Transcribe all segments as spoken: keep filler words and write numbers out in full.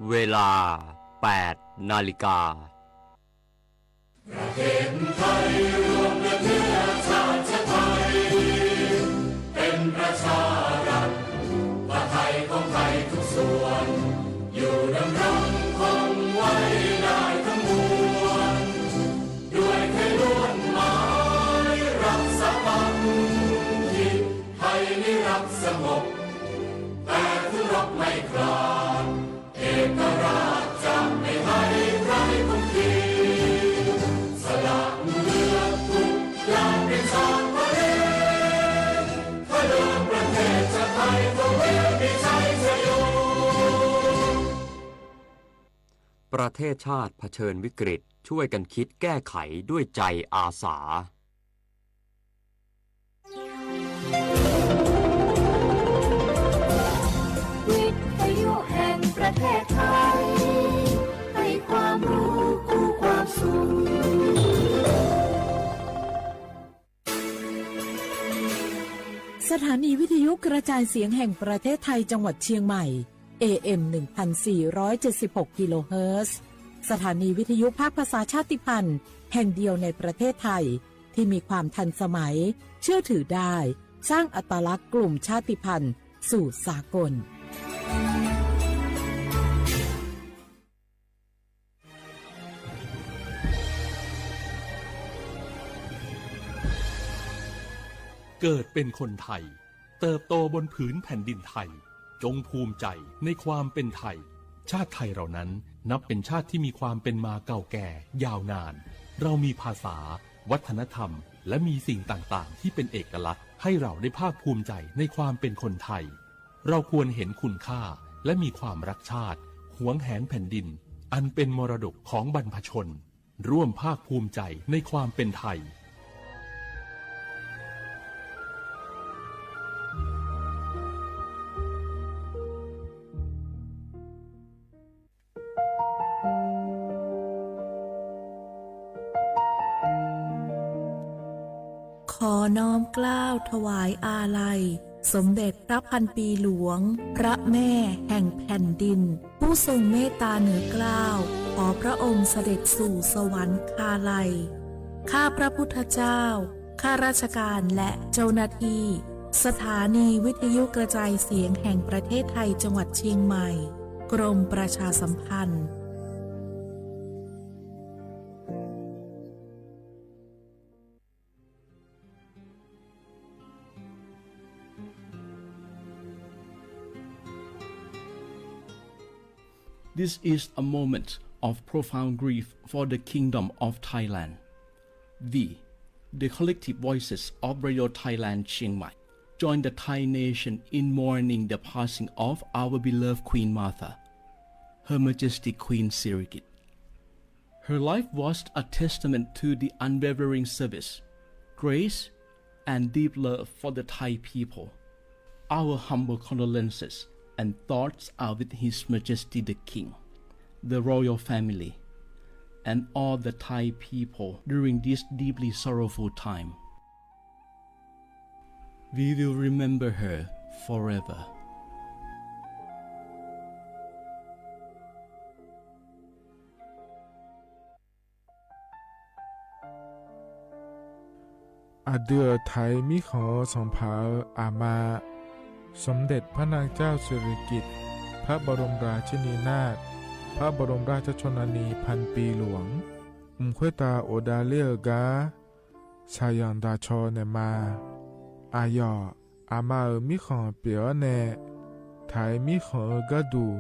เวลา แปดนาฬิกา ประเทศไทยรวมเลือดเนื้อชาติไทย เป็นประชารัฐ ผ้าไทยของไทยทุกส่วน อยู่ดำรงคงไว้ได้ทั้งมวล ด้วยไทยล้วนหมายรักสามัคคี ไทยนี้รักสงบ แต่ถึงรบไม่กล้า เอกราชจะไม่ให้ใครคุมขีด สละเลือดทุกอย่างเป็นชาติทะเล ถ้าเดินประเทศชาติไทยก็ไม่มีชัยชโย ประเทศชาติเผชิญวิกฤต ช่วยกันคิดแก้ไขด้วยใจอาสา วิทยุแห่งประเทศไทย ให้ความรู้คู่ความสุข สถานีวิทยุกระจายเสียงแห่งประเทศไทยจังหวัดเชียงใหม่ เอเอ็ม หนึ่งพันสี่ร้อยเจ็ดสิบหก กิโลเฮิรตซ์ สถานีวิทยุภาคภาษาชาติพันธุ์แห่งเดียวในประเทศไทย ที่มีความทันสมัย เชื่อถือได้ สร้างอัตลักษณ์กลุ่มชาติพันธุ์สู่สากล เกิดเป็นคนไทย เติบโตบนผืนแผ่นดินไทย จงภูมิใจในความเป็นไทย ชาติไทยเรานั้นนับเป็นชาติที่มีความเป็นมาเก่าแก่ยาวนาน เรามีภาษา วัฒนธรรม และมีสิ่งต่างๆ ที่เป็นเอกลักษณ์ ให้เราได้ภาคภูมิใจในความเป็นคนไทย เราควรเห็นคุณค่า และมีความรักชาติ หวงแหนแผ่นดิน อันเป็นมรดกของบรรพชน ร่วมภาคภูมิใจในความเป็นไทย ขอน้อมเกล้าถวายอาลัย สมเด็จพระพันปีหลวง พระแม่แห่งแผ่นดิน ผู้ทรงเมตตาเหนือเกล้า ขอพระองค์เสด็จสู่สวรรคาลัย ข้าพระพุทธเจ้า ข้าราชการและเจ้าหน้าที่ สถานีวิทยุกระจายเสียงแห่งประเทศไทยจังหวัดเชียงใหม่ กรมประชาสัมพันธ์ This is a moment of profound grief for the Kingdom of Thailand. We, the collective voices of Radio Thailand Chiang Mai, join the Thai nation in mourning the passing of our beloved Queen Mother, Her Majesty Queen Sirikit. Her life was a testament to the unwavering service, grace, and deep love for the Thai people. Our humble condolences and thoughts are with His Majesty the King, the royal family, and all the Thai people during this deeply sorrowful time. We will remember her forever. Aqdui-euq Thai mirkhanq-eu sanqpaq-euq aqma, สมเด็จพระนางเจ้าสิริกิติ์ พระบรมราชินีนาถ พระบรมราชชนนีพันปีหลวง mq khoertav ghofdav ler-eu gar shaqyanq daqcaw naeqma. Aqyawf aqma-euq mirkhanq pyeuf-awr nae, Thai mirkhanq-eu gharduq,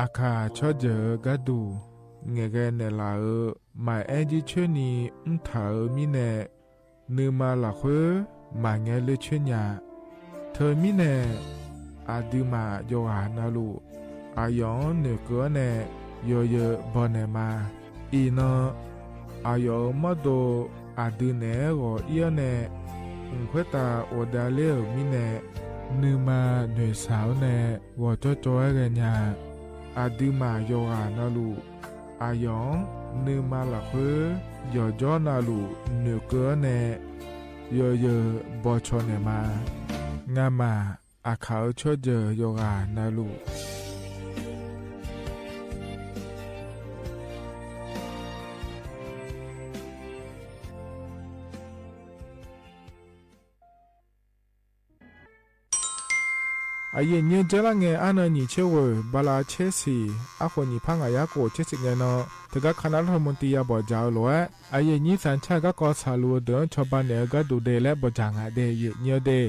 aqkaq tsawrjeuq-eu gharduq ngaeqghae naeqlaf-eu maqaer jircoer ni mrtaq-eu mirnae, nuima lafkhoer maqngae ler coer nya. Teumirnae, aqduimaf yawqghaq navluf aqyawf-anr noeqkeuv-awr nae yawzeu bawnaeq ma. Iqnan, aqyawf-euq mawrdo aqdui naeq-aer ghawq ir-awr nae, mq khoertav ghofdav ler-euq mirnae, nuima noeqshaq-awr nae ghawqcawv cawv-aer ghaenya. Aqduimaf yawqghaq navluf aqyawf-anr nuima lafkhoer yawqjawr navluf noeqkeuv-awr nae yawzeu bawcaw naeqma. Ngamaf aqkaq-euq tsawrjeuq yawqghaq navluf, Aqyuif nyir-eu dzeurlar ngae, arnan nyiq tser ghoeq bala tser siq, arkhof nyiq par ngaq yar khof tser siq ngae nan, teugar คณะรัฐมนตรี ya bawqdzaq-eu lof-aer, aqyuif nyir สัญชาติ garkawv tsaqluf-eu deuq-anr cawba naeq-eu gharduq de laer bawqdzaq ngaq de, aqyuif nyir-eu de.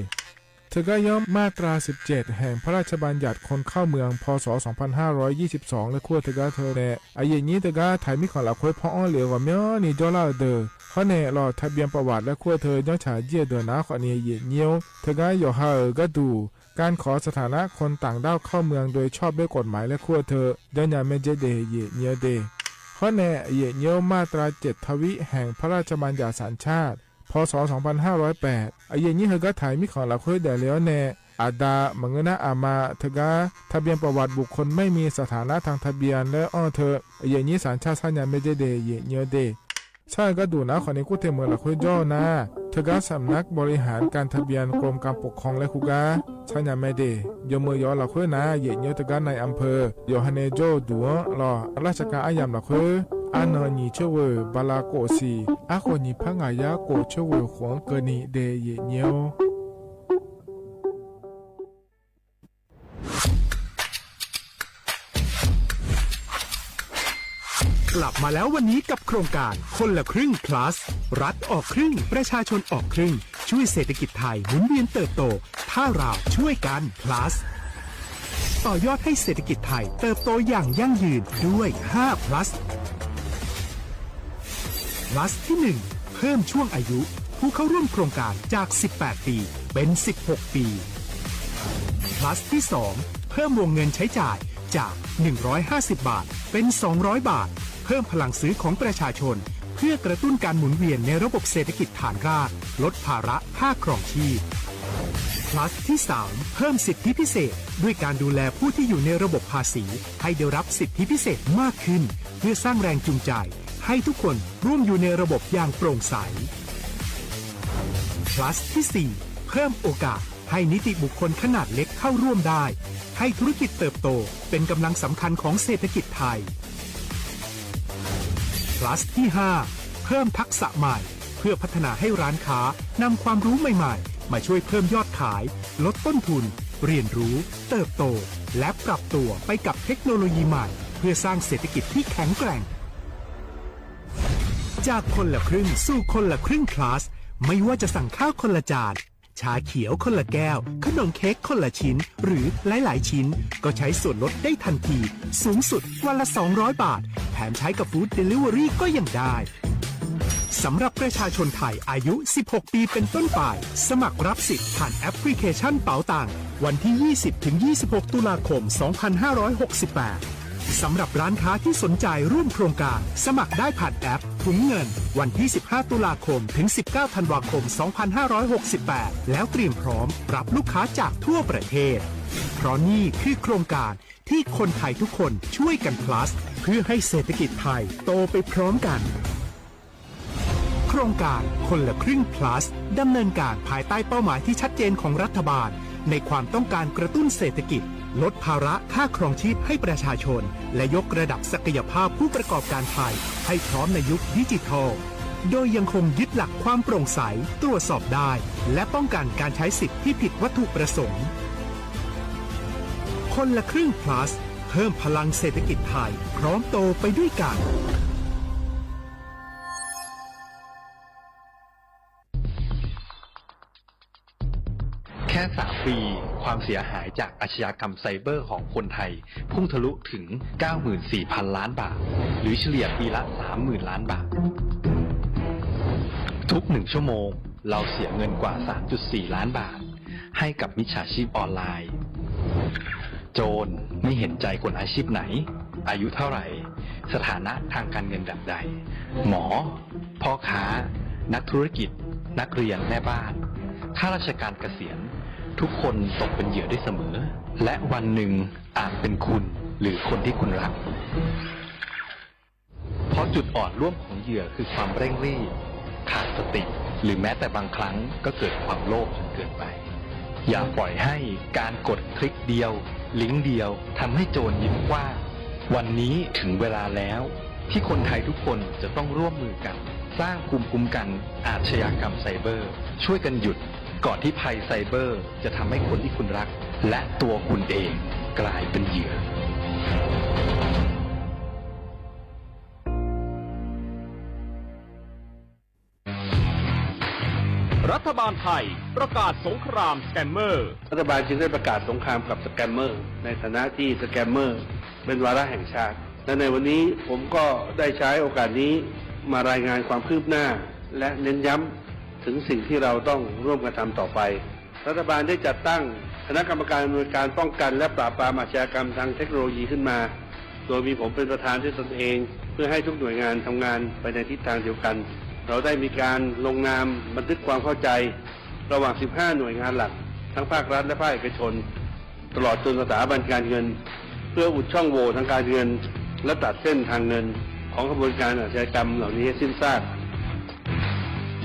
Teugar yanr มาตราสิบเจ็ด แห่งพระราชบัญญัติคนเข้าเมือง พ.ศ. สองพันห้าร้อยยี่สิบสอง laer kur-eu teugar teu nae, aqyuif nyir teugar taq-iq mirkhanq lafkhoer paw-anr lef-eu ghawqmyanrni jawrlar-eu deuq, hawr nae ลงทะเบียนประวัติ laer kur-eu teu janrcaq jir-eu deuq nar khawfni, aqyuif nyir-or, teugar yawqha-euq gharduq การขอสถานะคนต่างด้าวเข้าเมืองโดยชอบด้วยกฎหมาย laer kur-eu teu janrnya maerdzer de, aqyuif nyir-eu de. Hawr nae, aqyuif nyir-or, มาตราเจ็ดทวี แห่งพระราชบัญญัติสัญชาติ พ.ศ. สองพันห้าร้อยแปด aqyuif nyir heugar taq-iq mirkhanq lafkhoer daefle-awr nae, aqda maqngeur nar aqma teugar ทะเบียนประวัติบุคคลไม่มีสถานะทางทะเบียน laer anr-eu teu, aqyuif nyir สัญชาติ sarnya maerdzer de, aqyuif nyir-eu de. Sar-eu gharduq nar khawfni kur te meuq lafkhoer jawr-eu nar, teugar สำนักบริหารการทะเบียน กรมการปกครอง laer kur gar sarnya maerdzer. Yawmeuq yawf-eu lafkhoer nar, aqyuif nyir-or, teugar นายอำเภอ yawqha nae jawr-eu duq-anr lawq, ราชการ aryamq lafkhoer, arnan nyiq tser ghoeq bala khof siq, arkhof nyiq par ngaq yar khof tser ghoeq khof-anr keuvni de, aqyuif nyir-or. กลับมาแล้ววันนี้กับโครงการคนละครึ่ง plus รัฐออกครึ่ง ประชาชนออกครึ่ง ช่วยเศรษฐกิจไทยหมุนเวียนเติบโต ถ้าเราช่วยกัน plus ต่อยอดให้เศรษฐกิจไทยเติบโตอย่างยั่งยืนด้วย ห้า plus plus ที่ หนึ่ง เพิ่มช่วงอายุ ผู้เข้าร่วมโครงการจาก สิบแปด ปี เป็น สิบหก ปี plus ที่ สอง เพิ่มวงเงินใช้จ่ายจาก หนึ่งร้อยห้าสิบ บาท เป็น สองร้อย บาท เพิ่มพลังซื้อของประชาชน เพื่อกระตุ้นการหมุนเวียนในระบบเศรษฐกิจฐานราก ลดภาระค่าครองชีพ plus ที่ สาม เพิ่มสิทธิพิเศษ ด้วยการดูแลผู้ที่อยู่ในระบบภาษี ให้ได้รับสิทธิพิเศษมากขึ้น เพื่อสร้างแรงจูงใจ ให้ทุกคนร่วมอยู่ในระบบอย่างโปร่งใส plus ที่ สี่ เพิ่มโอกาสให้นิติบุคคลขนาดเล็กเข้าร่วมได้ ให้ธุรกิจเติบโตเป็นกำลังสำคัญของเศรษฐกิจไทย plus ที่ ห้า เพิ่มทักษะใหม่ เพื่อพัฒนาให้ร้านค้านำความรู้ใหม่ๆ มาช่วยเพิ่มยอดขาย ลดต้นทุน เรียนรู้ เติบโต และปรับตัวไปกับเทคโนโลยีใหม่ เพื่อสร้างเศรษฐกิจที่แข็งแกร่ง จากคนละครึ่งสู่คนละครึ่ง plus ไม่ว่าจะสั่งข้าวคนละจาน ชาเขียวคนละแก้ว ขนมเค้กคนละชิ้น หรือหลายๆ ชิ้น ก็ใช้ส่วนลดได้ทันที สูงสุดวันละ สองร้อย บาท แถมใช้กับ Food Delivery ก็ยังได้ สำหรับประชาชนไทยอายุ สิบหก ปีเป็นต้นไป สมัครรับสิทธิ์ผ่านแอปพลิเคชันเป๋าตัง วันที่ ยี่สิบ ถึง ยี่สิบหก ตุลาคม สองพันห้าร้อยหกสิบแปด สำหรับร้านค้าที่สนใจร่วมโครงการ สมัครได้ผ่านแอปถุงเงิน วันที่ สิบห้า ตุลาคม ถึง สิบเก้า ธันวาคม สองพันห้าร้อยหกสิบแปด แล้วเตรียมพร้อมรับลูกค้าจากทั่วประเทศ เพราะนี่คือโครงการที่คนไทยทุกคนช่วยกัน plus เพื่อให้เศรษฐกิจไทยโตไปพร้อมกัน โครงการคนละครึ่ง plus ดำเนินการภายใต้เป้าหมายที่ชัดเจนของรัฐบาล ในความต้องการกระตุ้นเศรษฐกิจ ลดภาระค่าครองชีพให้ประชาชน และยกระดับศักยภาพผู้ประกอบการไทยให้พร้อมในยุคดิจิทัล โดยยังคงยึดหลักความโปร่งใส ตรวจสอบได้ และป้องกันการใช้สิทธิ์ที่ผิดวัตถุประสงค์ คนละครึ่ง plus เพิ่มพลังเศรษฐกิจไทย พร้อมโตไปด้วยกัน แค่สามปี ความเสียหายจากอาชญากรรมไซเบอร์ของคนไทย พุ่งทะลุถึง เก้าหมื่นสี่พันล้านบาท หรือเฉลี่ยปีละ สามหมื่นล้านบาท ทุกหนึ่งชั่วโมง เราเสียเงินกว่า สามจุดสี่ล้านบาท ให้กับมิจฉาชีพออนไลน์ โจรไม่เห็นใจคนอาชีพไหน อายุเท่าไหร่ สถานะทางการเงินแบบใด หมอ พ่อค้า นักธุรกิจ นักเรียน แม่บ้าน ข้าราชการเกษียณ ทุกคนตกเป็นเหยื่อได้เสมอ และวันหนึ่งอาจเป็นคุณ หรือคนที่คุณรัก เพราะจุดอ่อนร่วมของเหยื่อคือความเร่งรีบ ขาดสติ หรือแม้แต่บางครั้งก็เกิดความโลภจนเกินไป อย่าปล่อยให้การกดคลิกเดียว ลิงก์เดียว ทำให้โจรยิ้มกว้าง วันนี้ถึงเวลาแล้ว ที่คนไทยทุกคนจะต้องร่วมมือกัน สร้างภูมิคุ้มกันอาชญากรรมไซเบอร์ ช่วยกันหยุด ก่อนที่ภัยไซเบอร์จะทำให้คนที่คุณรัก และตัวคุณเองกลายเป็นเหยื่อ รัฐบาลไทยประกาศสงครามสแกมเมอร์ รัฐบาลจึงได้ประกาศสงครามกับสแกมเมอร์ ในฐานะที่สแกมเมอร์เป็นวาระแห่งชาติ และในวันนี้ผมก็ได้ใช้โอกาสนี้มารายงานความคืบหน้า และเน้นย้ำถึงสิ่งที่เราต้องร่วมกันทำต่อไป รัฐบาลได้จัดตั้งคณะกรรมการอำนวยการป้องกันและปราบปรามอาชญากรรมทางเทคโนโลยีขึ้นมา โดยมีผมเป็นประธานด้วยตนเอง เพื่อให้ทุกหน่วยงานทำงานไปในทิศทางเดียวกัน เราได้มีการลงนามบันทึกความเข้าใจ ระหว่าง สิบห้า หน่วยงานหลัก ทั้งภาครัฐและภาคเอกชน ตลอดจนสถาบันการเงิน เพื่ออุดช่องโหว่ทางการเงิน และตัดเส้นทางเงินของขบวนการอาชญากรรมเหล่านี้ให้สิ้นซาก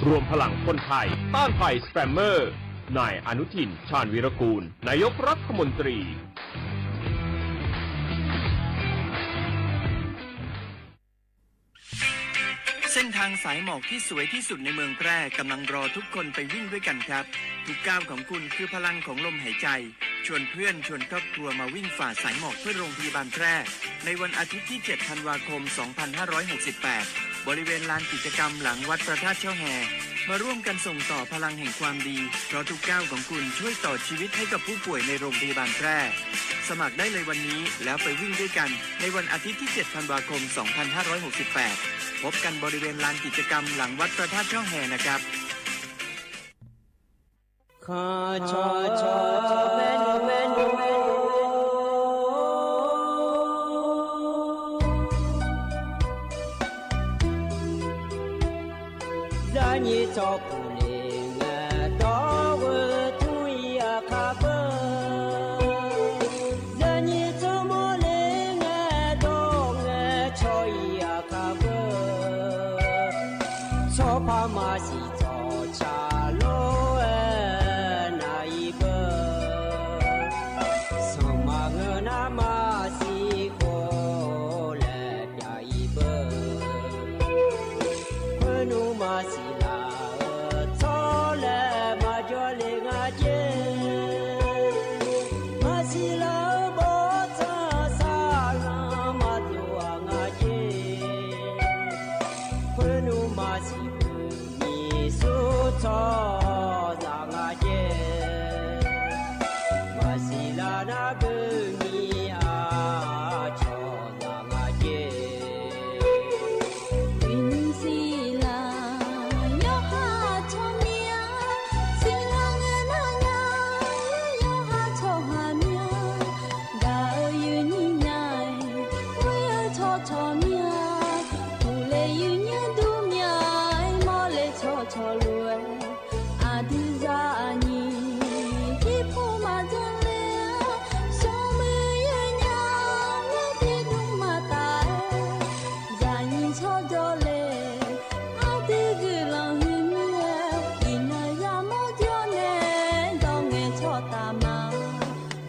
รวมพลังคนไทยต้านภัยสแกมเมอร์ นายอนุทิน ชาญวีรกูล นายกรัฐมนตรี เส้นทางสายหมอกที่สวยที่สุดในเมืองแพร่กำลังรอทุกคนไปวิ่งด้วยกันครับ ทุกก้าวของคุณคือพลังของลมหายใจ ชวนเพื่อนชวนครอบครัวมาวิ่งฝ่าสายหมอกเพื่อโรงพยาบาลแพร่ ในวันอาทิตย์ที่ เจ็ด ธันวาคม สองพันห้าร้อยหกสิบแปด บริเวณลานกิจกรรมหลังวัดพระธาตุช่อแฮ มาร่วมกันส่งต่อพลังแห่งความดี เพราะทุกก้าวของคุณช่วยต่อชีวิตให้กับผู้ป่วยในโรงพยาบาลแพร่ สมัครได้เลยวันนี้ แล้วไปวิ่งด้วยกัน ในวันอาทิตย์ที่ เจ็ด ธันวาคม สองพันห้าร้อยหกสิบแปด พบกันบริเวณลานกิจกรรมหลังวัดพระธาตุช่อแฮนะครับ Zaqnyiq tsawrkhof le ngae dawr-eu tmr-ir aqkar beur. Zaqnyiq tsawrmawr le ngae dawr ngae cawq-ir aqkar beur. Tsawrpar maqsiq tsawqcaq lor-aer nar-ir beur. Sanqpaq ngeur nar maqsiq khof laer pyav-ir beur. Khoernmr maqsiq laf-eu tsawrlaer maqjawr le nga jer. Maqsiq laf-eu bawrtsanq saqlanq maqdov-aq nga jer. Khoernmr maqsiq beumiq sur tsawrhaqzaq nga jer. Maqsiq laf nar beumiq aqcawq zaq nga jer. Uiqnymr siqlaq yawqha tsawrmyanr, siqlaq ngae nar nya yawqha tsawrhaq myanr. Gaq-eu yuifnyir nya-aer, ghoer-eu tsawrcawq myanr, uqle yuifnyir dur myanr-aer, mawrle tsawrcawq lof-aer, aqdui zaqnyiq jirpov maqdzanr ler-a, sanqmuiq yawnyaf-aer tiqdmr maqtaf-aer, zaqnyiq tsawrjawr le, aqdui guiqlanq huiqmir-aer, iqnan yamawr jawr nae dawr ngae tsawrtaf ma.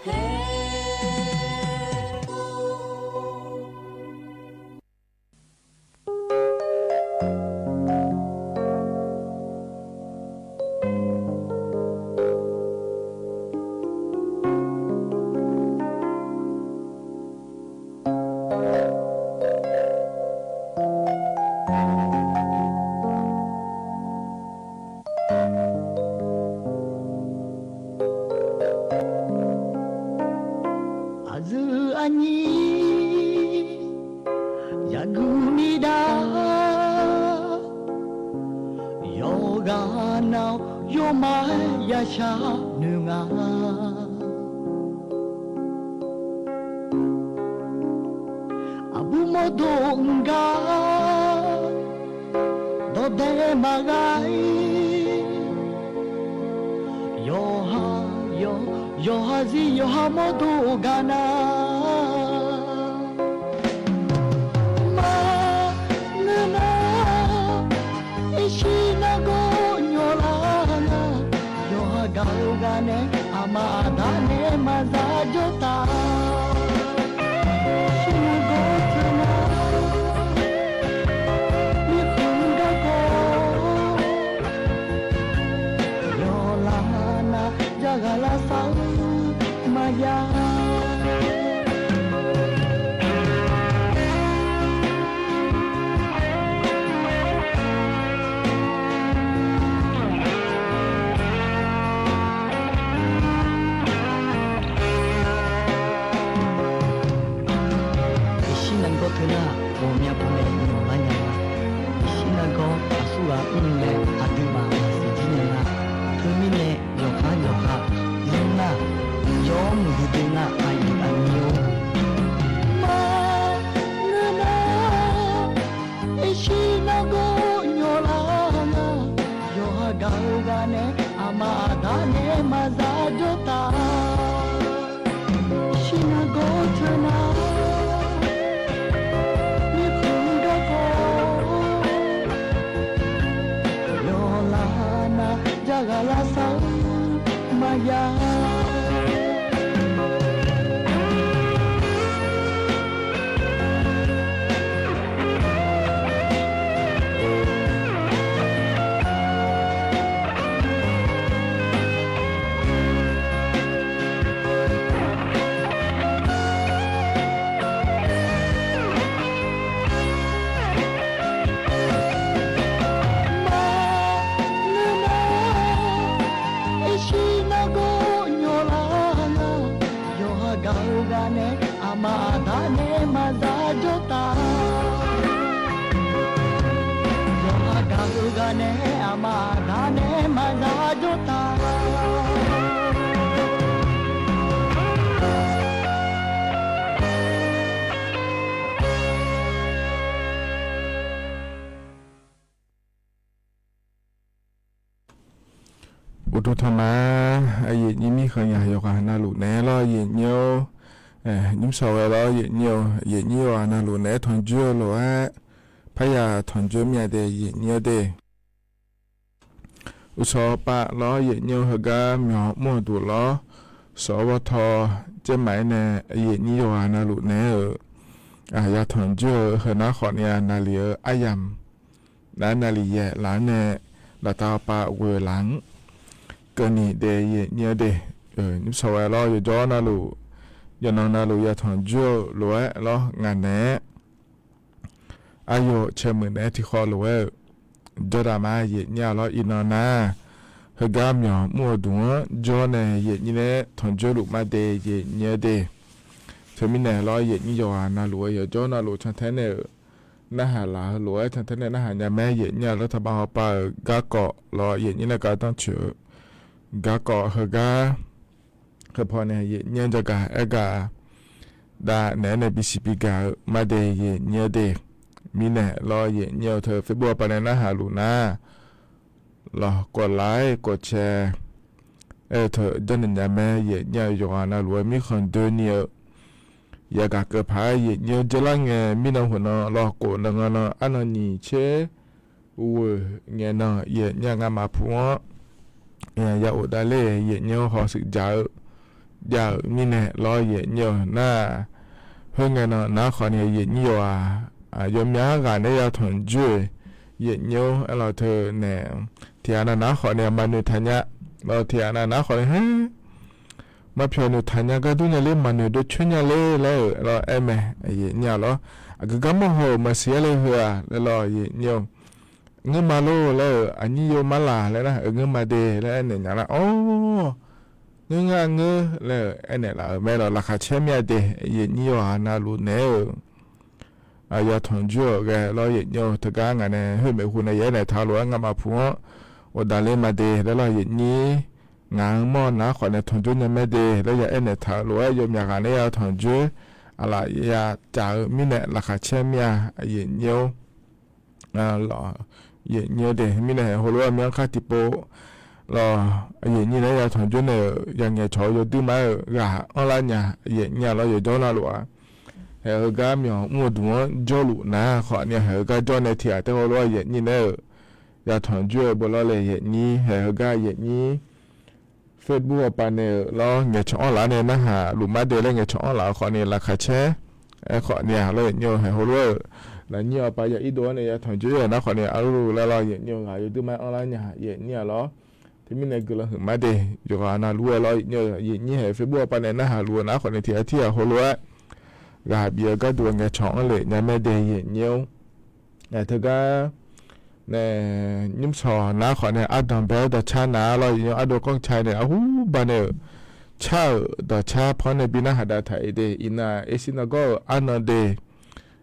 Haer. Aqyuif aqnyir yagui mir dar, yawqghaq nav-awr yawmar-aer yashar noeq nga. Aqbur mawrdo mq gar dawqdae maqghaq-ir, yawqha yawq yawqha zir yawqha mawrdo gaq nar, maqngeur nar, irshir nargawr nyawlar nar, yawqha gaq-eu ghaq nae aqma aqda nae maqza jawr taf. Shirnar gawr teu nar, mirkhanq garkawv yawqlaf nar, yaghaq lavsav-eu ma ya. Iqshir nargawr teu nar, ghawqmya pawnae nyawq lar nya nga. Iqshir nargawr aqsurghaq mr-eu nae aqduimaf maqsiq jir nya nga. Teumirnae yawqkhar yawqha yur nar, jawr muiqdui dui nar aqyuif aqnyir-or. Maqngeur nar, iqshir nargawr nyawq lar nga. Yawqha gaq-eu ghaq nae aqma aqda nae maqza jawr taq. Iqshir nargawr teu nar, mirkhanq-anr garkawv yawqlar nar, jaghaq lavsav-eu maqya. Maqngeur nar, iqshir nargawr nyawq lar nga. Yawqha gaq-eu ghaq nae aqma aqda nae maqza jawr taq. Yawqha gaq-eu ghaq nae aqma aqda nae maqza jawr taq. Uqduq tanqma, aqyuif nyir mirkhanq yaq yawqghaq navluf naeq-aer lawr, aqyuif nyir-or, nymrshawq ghae lawr, aqyuif nyir-or, aqyuif nyir yawqghaq navluf naeq-aer tanqjoer-eu lof-aer, parya tanqjoer mir-a de, aqyuif nyir-or de. Uqshawq pav lawr, aqyuif nyir-or, heugar myawq mr-eu duq lawr, shawq-awr ghawrtaw caermaf-aer nae aqyuif nyir yawqghaq navluf naeq-aer-euq, ya tanqjoer-eu heunar khawfni-a naqli-eu aryamq, naq naqli yaef laf-anr nae, laftav pav ghoeq laf-anr keuvni de, aqyuif nyir-or de. Nymrshawq ghae lawr, yawqjawr navluf, yawqnan navluf ya tanqjoer-eu lof-aer lawr, ngaq naeq-aer aqyawf caemuiq naeq-aer tiqkhawv lof-aer-euq jawrdaq ma, aqyuif nyir-a lawr. Iqnan nar, heugar myawq mr-eu duq-anr jawr nae aqyuif nyir nae tanqjoer luf ma de, aqyuif nyir-or de. Teumirnae lawr, aqyuif nyir yawqghaq navluf-eu yawqjawr navluf cantae nae-euq narhaq laf-eu lof-aer cantae nae narhaq nya mae, aqyuif nyir-a lawr. Taqbav hawpav-euq garkawv lawr, aqyuif nyir nae gardanr tsoeq-eu garkawv heugar, heupaw nae aqyuif nyir-anr jagaq aergaq dav naeq-aer nae bisiq bigaq-eu ma de, aqyuif nyir-or de. Mirnae lawr, aqyuif nyir-eu teu Facebook hawpav nae narhaq luf nar, lawq kawv laf-aer kawv cae aer-eu teu janrnaeq nya mae, aqyuif nyir-a. Yawqghaq navluf-eu mirkhanq doeni-eu yagaq keuv paq-aer, aqyuif nyir-or, dzeurlar ngae mirnan khof nan lawq khof nan nga nan arnan nyiq tser ghoeq ngae nan, aqyuif nyir-a, ngamaf puq-anr ya of davler, aqyuif nyir-or, hawshuif dzaq-eu jav-euq mirnae lawr, aqyuif nyir-or nar, khoerngae nan nar khawfni aqyuif nyir yawqghaq yawmyaq ghaq naeq-aer ya tanqjoer-eu, aqyuif nyir-or, aerlawq teu nae tiqghaq nav nar khawfni maqnoeq taq nya lawr, tiqghaq nav nar khawfni haer maqpyawq noeqtaq nya gar dur nya ler, maqnoeq dovcoer nya ler laer-euq lawr aer mae, aqyuif nyir-a lawr. Aqgeu gar mawrhaw-euq maqsiq-aer le heu-aq laer lawr, aqyuif nyir-or. Ngeurma lor laer-euq aqnyir yo mar laq laer nar, euq ngeurma de laer aernaeq nya lar, awr, ngeur ngar ngeur laer-euq aernaeq laf-euq mae lawq. Laqkhaq caer mir-a de, aqyuif nyir yawqghaq navluf naeq-aer-euq ya tanqjoer-euq ghae lawr, aqyuif nyir-or, teugar ngaq nae khoermaeq hu nae ya aernaeq taq lof-aer ngamaf puq-anr of davler ma de laer lawr, aqyuif nyir. Ngaq-anr mawr nar khawfnae tanqjoer nya mae de laer ya aernaeq taq-eu lof-aer, yawmyaq ghaq naeq-aer ya tanqjoer aqlaf ya caf-eu mirnae laqkhaq caer mir-a, aqyuif nyir-or. Lawq, aqyuif nyir-or de. Mirnae heulof-aer mir-anr khar tiqpov lawq, aqyuif nyir naeq-aer ya tanqjoer naeq-euq ya ngaeqcawq-eu yawduir ma-aer-euq ghaq anrlar nya, aqyuif nyir-a lawr. Yawqjawr navluf-aq, haeq heugar myawq mr-eu duq-anr jawrluf nar khawfni, haeq heugar jawr nae tiqghaq taef heulof-aer aqyuif nyir naeq-aer-euq ya tanqjoer-eu bawlawr le, aqyuif nyir. Haeq heugar aqyuif nyir Facebook hawpav naeq-euq lawr ngaeqcawq anrlaf nae narhaq luf mar de laer ngaeqcawq anrlaf-eu khawfni laqkhaq caer. Aerkhawfni-aq lawr, aqyuif nyir-or, haeq heulof-aer-euq lafnyir hawpav ya irdov-anr nae ya tanqjoer-euq nar khawfni arluf laer lawr, aqyuif nyir-or, ghaq yawduir ma-aer anrlar nya, aqyuif nyir-a lawr. Teumirnae guiqlanq huiqma de, yawqghaq navluf-aer lawr, yaeqnyir haeq Facebook-a pavnae narhaq luf-eu nar khawfni tiqghaq tirghaq heulof-aer ghaq bif-eu gharduq ngaeqcawq-anr le nya mae de yaeqnyir-or. Teugar nae nymrshawq nar khawfnae ardanq bae-aer dawqcar nar lawr yaeqnyir-or, ardov kanrcae nae arhuba nae-euq car-euq dawqcar panr nae bi narhaq dav taq-iq de. Iqnan-aq, Aershir nargawr-euq arnan de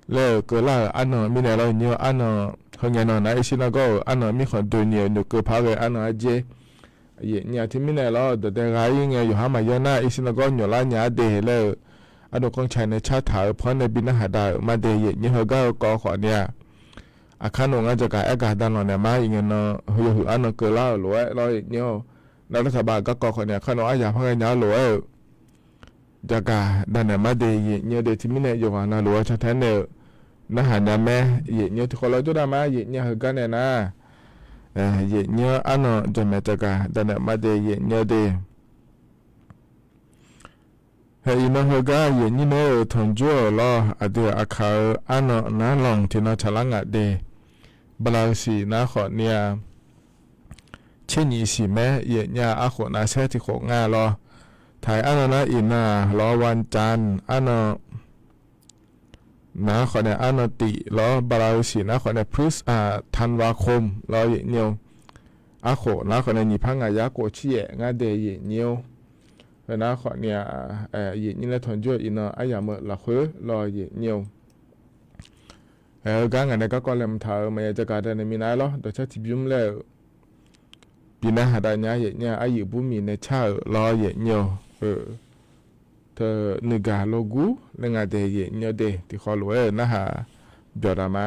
laer-euq keuvlar-euq arnan mirnae lawr yaeqnyir-or, arnan heungae nan nar Aershir nargawr-euq arnan mirkhanq doeni-euq noeqkeuv par ghae arnan arjer. Yaeqnyir-aq, teumirnae lawr dawqdae gha-ir ngae yawqhar maqya nar Aershir nargawr nyawqlar nya-ar de laer-euq ardov kanrcae nae cartaq-euq panr nae bi narhaq dav-euq ma de yaeqnyir. Heugar-eu kawv khawfni-aq, aqkar nawq ngar jaqgaq aer gaq dav lanq naeq ma. Iqnan heu yawhuiq arnan keuvlar-euq lof-aer lawr yaeqnyir-or, navlar taqbav garkawv khawfni aqkar nawq aryaq par ghaenya-ar lof-aer-euq jaqgaq dav naeq ma de yaeqnyir-or de. Teumirnae yawqghaq navluf-aer cantae nae-euq narhaq nya mae yaeqnyir-or. Tiqkhawf lawr jawrdav ma yaeqnyir-a. Heugar nae nar yaeqnyir-anr arnan jaqmaeq jaqgaq dav naeq ma de yaeqnyir-or de. Hae iqnan heugar yaeqnyir nae-euq tanqjur-euq lawr aqdui aqkaq-euq arnan nar lanq tiqnan tsaqlar ngaq de. Bala-eu siq nar khawfni-aq, tser nyiq siq mae yaeqnyir-a. Arkhof nav saer tiqkhof nga lawr. Taq-iq arnan nar iqnan-aq lawr วันจันทร์ arnan nar khawfnae arnan tif lawr. Bala-eu siq nar khawfnae พฤษ- tanvaqkhom lawr yaeqnyir-or. Arkhof nar khawfnae nyiq par ngaq yar khof tsir yaef ngar de yaeqnyir-or. Heu nar khawfni-aq, yaeqnyir nae tanqjur-eu iqnan aryamq-eu lafkhoer lawr yaeqnyir-or. Hae heugar ngaq nae garkawv laeqhmq taq-euq maqya jaqgaq dav naeq minav-aer lawr dawqcar tiqbymr laer-euq bi narhaq dav nya yaeqnyir-a. Aryuif burmiq nae car-euq lawr yaeqnyir-or. Teu nuigaq logur laer nga de yaeqnyir-or de. Tiqkhawf lof-aer-euq narhaq byawq dav ma.